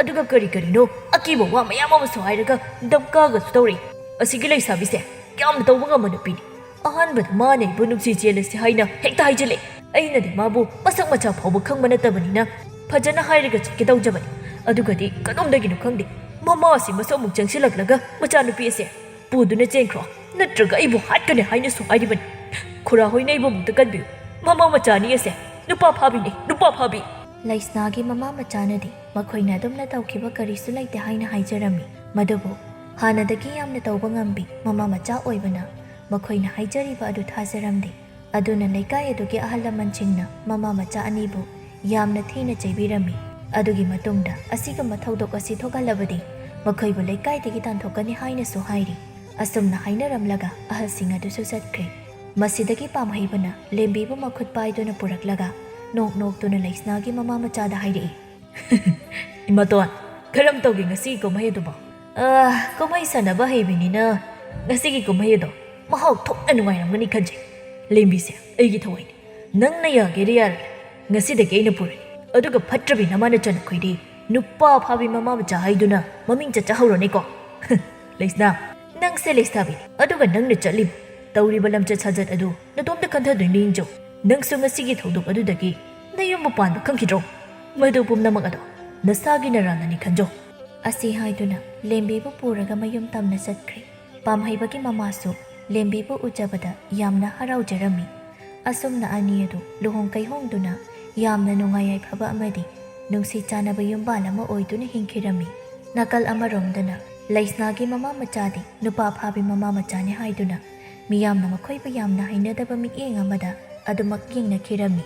ꯑꯗꯨꯒ ꯀꯔꯤ ꯀꯔꯤꯅꯣ ꯑꯀꯤꯕ ꯋꯥ ꯃꯌꯥꯝ ꯑꯃꯁꯨ ꯍꯥꯏꯔꯒ ꯗꯝꯀꯥꯒꯁꯨ ꯇꯧꯔꯛꯏ꯫ ꯑꯁꯤꯒꯤ ꯂꯩꯁꯥꯕꯤꯁꯦ ꯌꯥꯝꯅ ꯇꯧꯕ ꯉꯝꯕ ꯅꯨꯄꯤꯅꯤ꯫ ꯑꯍꯥꯟꯕꯗ ꯃꯥꯅ ꯑꯩꯕꯨ ꯅꯨꯡꯁꯤ ꯆꯦꯜꯂꯁꯤ ꯍꯥꯏꯅ ꯍꯦꯛꯇ ꯍꯥꯏꯖꯤꯜꯂꯛꯏ꯫ ꯑꯩꯅꯗꯤ ꯃꯥꯕꯨ ꯃꯁꯛ ꯃꯆꯥ ꯐꯥꯎꯕ ꯈꯪꯕ ꯅꯠꯇꯕꯅꯤꯅ ꯐꯖꯅ ꯍꯥꯏꯔꯒ ꯆꯠꯀꯦ ꯇꯧꯖꯕꯅꯤ꯫ ꯑꯗꯨꯒꯗꯤ ꯀꯗꯣꯝꯗꯒꯤꯅꯣ ꯈꯪꯗꯦ, ꯃꯃꯥ ꯑꯁꯤ ꯃꯁꯛ ꯑꯃꯨꯛ ꯆꯪꯁꯤꯜꯂꯛꯂꯒ ꯃꯆꯥꯅꯨꯄꯤ ꯑꯁꯦ ꯄꯨꯗꯨꯅ ꯆꯦꯟꯈ꯭ꯔꯣ, ꯅꯠꯇ꯭ꯔꯒ ꯑꯩꯕꯨ ꯍꯥꯠꯀꯅꯤ ꯍꯥꯏꯅꯁꯨ ꯍꯥꯏꯔꯤꯕꯅꯤ꯫ ꯈꯨꯔꯥ ꯍꯣꯏꯅ ꯑꯩꯕꯨ ꯑꯃꯨꯛꯇ ꯀꯟꯕꯤꯌꯨ꯫ ꯃꯃꯥ ꯃꯆꯥꯅꯤ ꯑꯁꯦ ꯅꯨꯄꯥ ꯐꯥꯕꯤꯅꯤ, ꯅꯨꯄꯥ ꯐꯥꯕꯤ!" ꯂꯩꯁꯅꯥꯒꯤ ꯃꯃꯥ ꯃꯆꯥꯅꯗꯤ ꯃꯈꯣꯏꯅ ꯑꯗꯨꯝꯅ ꯇꯧꯈꯤꯕ ꯀꯔꯤꯁꯨ ꯂꯩꯇꯦ ꯍꯥꯏꯅ ꯍꯥꯏꯖꯔꯝꯃꯤ꯫ ꯃꯗꯨꯕꯨ ꯍꯥꯟꯅꯗꯒꯤ ꯌꯥꯝꯅ ꯇꯧꯕ ꯉꯝꯕꯤ ꯃꯃꯥ ꯃꯆꯥ ꯑꯣꯏꯕꯅ ꯃꯈꯣꯏꯅ ꯍꯥꯏꯖꯔꯤꯕ ꯑꯗꯨ ꯊꯥꯖꯔꯝꯗꯦ꯫ ꯑꯗꯨꯅ ꯂꯩꯀꯥꯏ ꯑꯗꯨꯒꯤ ꯑꯍꯜ ꯂꯃꯟꯁꯤꯡꯅ ꯃꯃꯥ ꯃꯆꯥ ꯑꯅꯤꯕꯨ ꯌꯥꯝꯅ ꯊꯤꯅ ꯆꯩꯕꯤꯔꯝꯃꯤ꯫ ꯑꯗꯨꯒꯤ ꯃꯇꯨꯡꯗ ꯑꯁꯤꯒꯨꯝꯕ ꯊꯧꯗꯣꯛ ꯑꯁꯤ ꯊꯣꯛꯍꯜꯂꯕꯗꯤ ꯃꯈꯣꯏꯕꯨ ꯂꯩꯀꯥꯏꯗꯒꯤ ꯇꯥꯟꯊꯣꯛꯀꯅꯤ ꯍꯥꯏꯅꯁꯨ ꯍꯥꯏꯔꯤ꯫ ꯑꯁꯨꯝꯅ ꯍꯥꯏꯅꯔꯝꯂꯒ ꯑꯍꯜꯁꯤꯡ ꯑꯗꯨꯁꯨ ꯆꯠꯈ꯭ꯔꯦ꯫ ꯃꯁꯤꯗꯒꯤ ꯄꯥꯝꯍꯩꯕꯅ ꯂꯦꯝꯕꯤꯕꯨ ꯃꯈꯨꯠ ꯄꯥꯏꯗꯨꯅ ꯄꯨꯔꯛꯂꯒ ꯅꯣꯛ ꯅꯣꯛꯇꯨꯅ ꯂꯩꯁꯅꯥꯒꯤ ꯃꯃꯥ ꯃꯆꯥꯗ ꯍꯥꯏꯔꯛꯏ, "ꯏꯃꯥꯇꯣꯟ, ꯀꯔꯝ ꯇꯧꯒꯦ ꯉꯁꯤꯒꯤ ꯀꯨꯝꯍꯩ ꯑꯗꯨꯕꯣ?" "ꯑꯥ, ꯀꯨꯝꯍꯩ ꯁꯥꯟꯅꯕ ꯍꯩꯕꯅꯤꯅ ꯉꯁꯤꯒꯤ ꯀꯨꯝꯍꯩ ꯑꯗꯣ ꯃꯍꯥꯎ ꯊꯣꯛꯅ ꯅꯨꯡꯉꯥꯏꯔꯝꯒꯅꯤ ꯈꯟꯖꯩ꯫ ꯂꯦꯝꯕꯤꯁꯦ ꯑꯩꯒꯤ ꯊꯋꯥꯏꯅꯤ꯫ ꯅꯪꯅ ꯌꯥꯒꯦꯔ ꯌꯥꯔꯣꯏ, ꯉꯁꯤꯗꯒꯤ ꯑꯩꯅ ꯄꯨꯔꯅꯤ꯫ ꯑꯗꯨꯒ ꯐꯠꯇ꯭ꯔꯕꯤ ꯅꯃꯥꯅ ꯆꯅꯈꯣꯏꯗꯤ ꯅꯨꯄꯥ ꯐꯥꯕꯤ ꯃꯃꯥ ꯃꯆꯥ ꯍꯥꯏꯗꯨꯅ ꯃꯃꯤꯡ ꯆꯠꯆꯍꯧꯔꯅꯤꯀꯣ꯫ ꯂꯩꯁꯅꯥ, ꯅꯪꯁꯦ ꯂꯩꯁꯥꯕꯤꯅꯤ, ꯑꯗꯨꯒ ꯅꯪꯅ ꯆꯠꯂꯤꯕ, ꯇꯧꯔꯤꯕ ꯂꯝꯆꯠ ꯁꯥꯖꯠ ꯑꯗꯨ ꯅꯇꯣꯝꯇ ꯈꯟꯊꯗꯣꯏꯅꯤ ꯅꯤꯡꯖꯧ꯫ ꯅꯪꯁꯨ ꯉꯁꯤꯒꯤ ꯊꯧꯗꯣꯛ ꯑꯗꯨꯗꯒꯤ ꯅꯌꯨꯝꯕꯨ ꯄꯥꯟꯕ ꯈꯪꯈꯤꯗ꯭ꯔꯣ? ꯃꯗꯨ ꯄꯨꯝꯅꯃꯛ ꯑꯗꯣ ꯅꯁꯥꯒꯤ ꯅꯔꯥꯟꯅꯅꯤ ꯈꯟꯖꯧ꯫" ꯑꯁꯤ ꯍꯥꯏꯗꯨꯅ ꯂꯦꯝꯕꯤꯕꯨ ꯄꯨꯔꯒ ꯃꯌꯨꯝ ꯇꯝꯅ ꯆꯠꯈ꯭ꯔꯦ꯫ ꯄꯥꯝꯍꯩꯕꯒꯤ ꯃꯃꯥꯁꯨ ꯂꯦꯝꯕꯤꯕꯨ ꯎꯖꯕꯗ ꯌꯥꯝꯅ ꯍꯔꯥꯎꯖꯔꯝꯃꯤ꯫ ꯑꯁꯨꯝꯅ ꯑꯅꯤ ꯑꯗꯨ ꯂꯨꯍꯣꯡ ꯀꯩꯍꯣꯡꯗꯨꯅ ꯌꯥꯝꯅ ꯅꯨꯡꯉꯥꯏ ꯌꯥꯏꯐꯕ ꯑꯃꯗꯤ ꯅꯨꯡꯁꯤ ꯆꯥꯟꯅꯕ ꯌꯨꯝꯕꯥꯜ ꯑꯃ ꯑꯣꯏꯗꯨꯅ ꯍꯤꯡꯈꯤꯔꯝꯃꯤ꯫ ꯅꯥꯀꯜ ꯑꯃꯔꯣꯝꯗꯅ ꯂꯩꯁꯅꯥꯒꯤ ꯃꯃꯥ ꯃꯆꯥꯗꯤ ꯅꯨꯄꯥ ꯐꯥꯕꯤ ꯃꯃꯥ ꯃꯆꯥꯅꯤ ꯍꯥꯏꯗꯨꯅ ꯃꯤꯌꯥꯝꯅ ꯃꯈꯣꯏꯕꯨ ꯌꯥꯝꯅ ꯍꯩꯅꯗꯕ ꯃꯤꯠꯌꯦꯡ ꯑꯃꯗ ꯑꯗꯨꯃꯛ ꯌꯦꯡꯅꯈꯤꯔꯝꯃꯤ꯫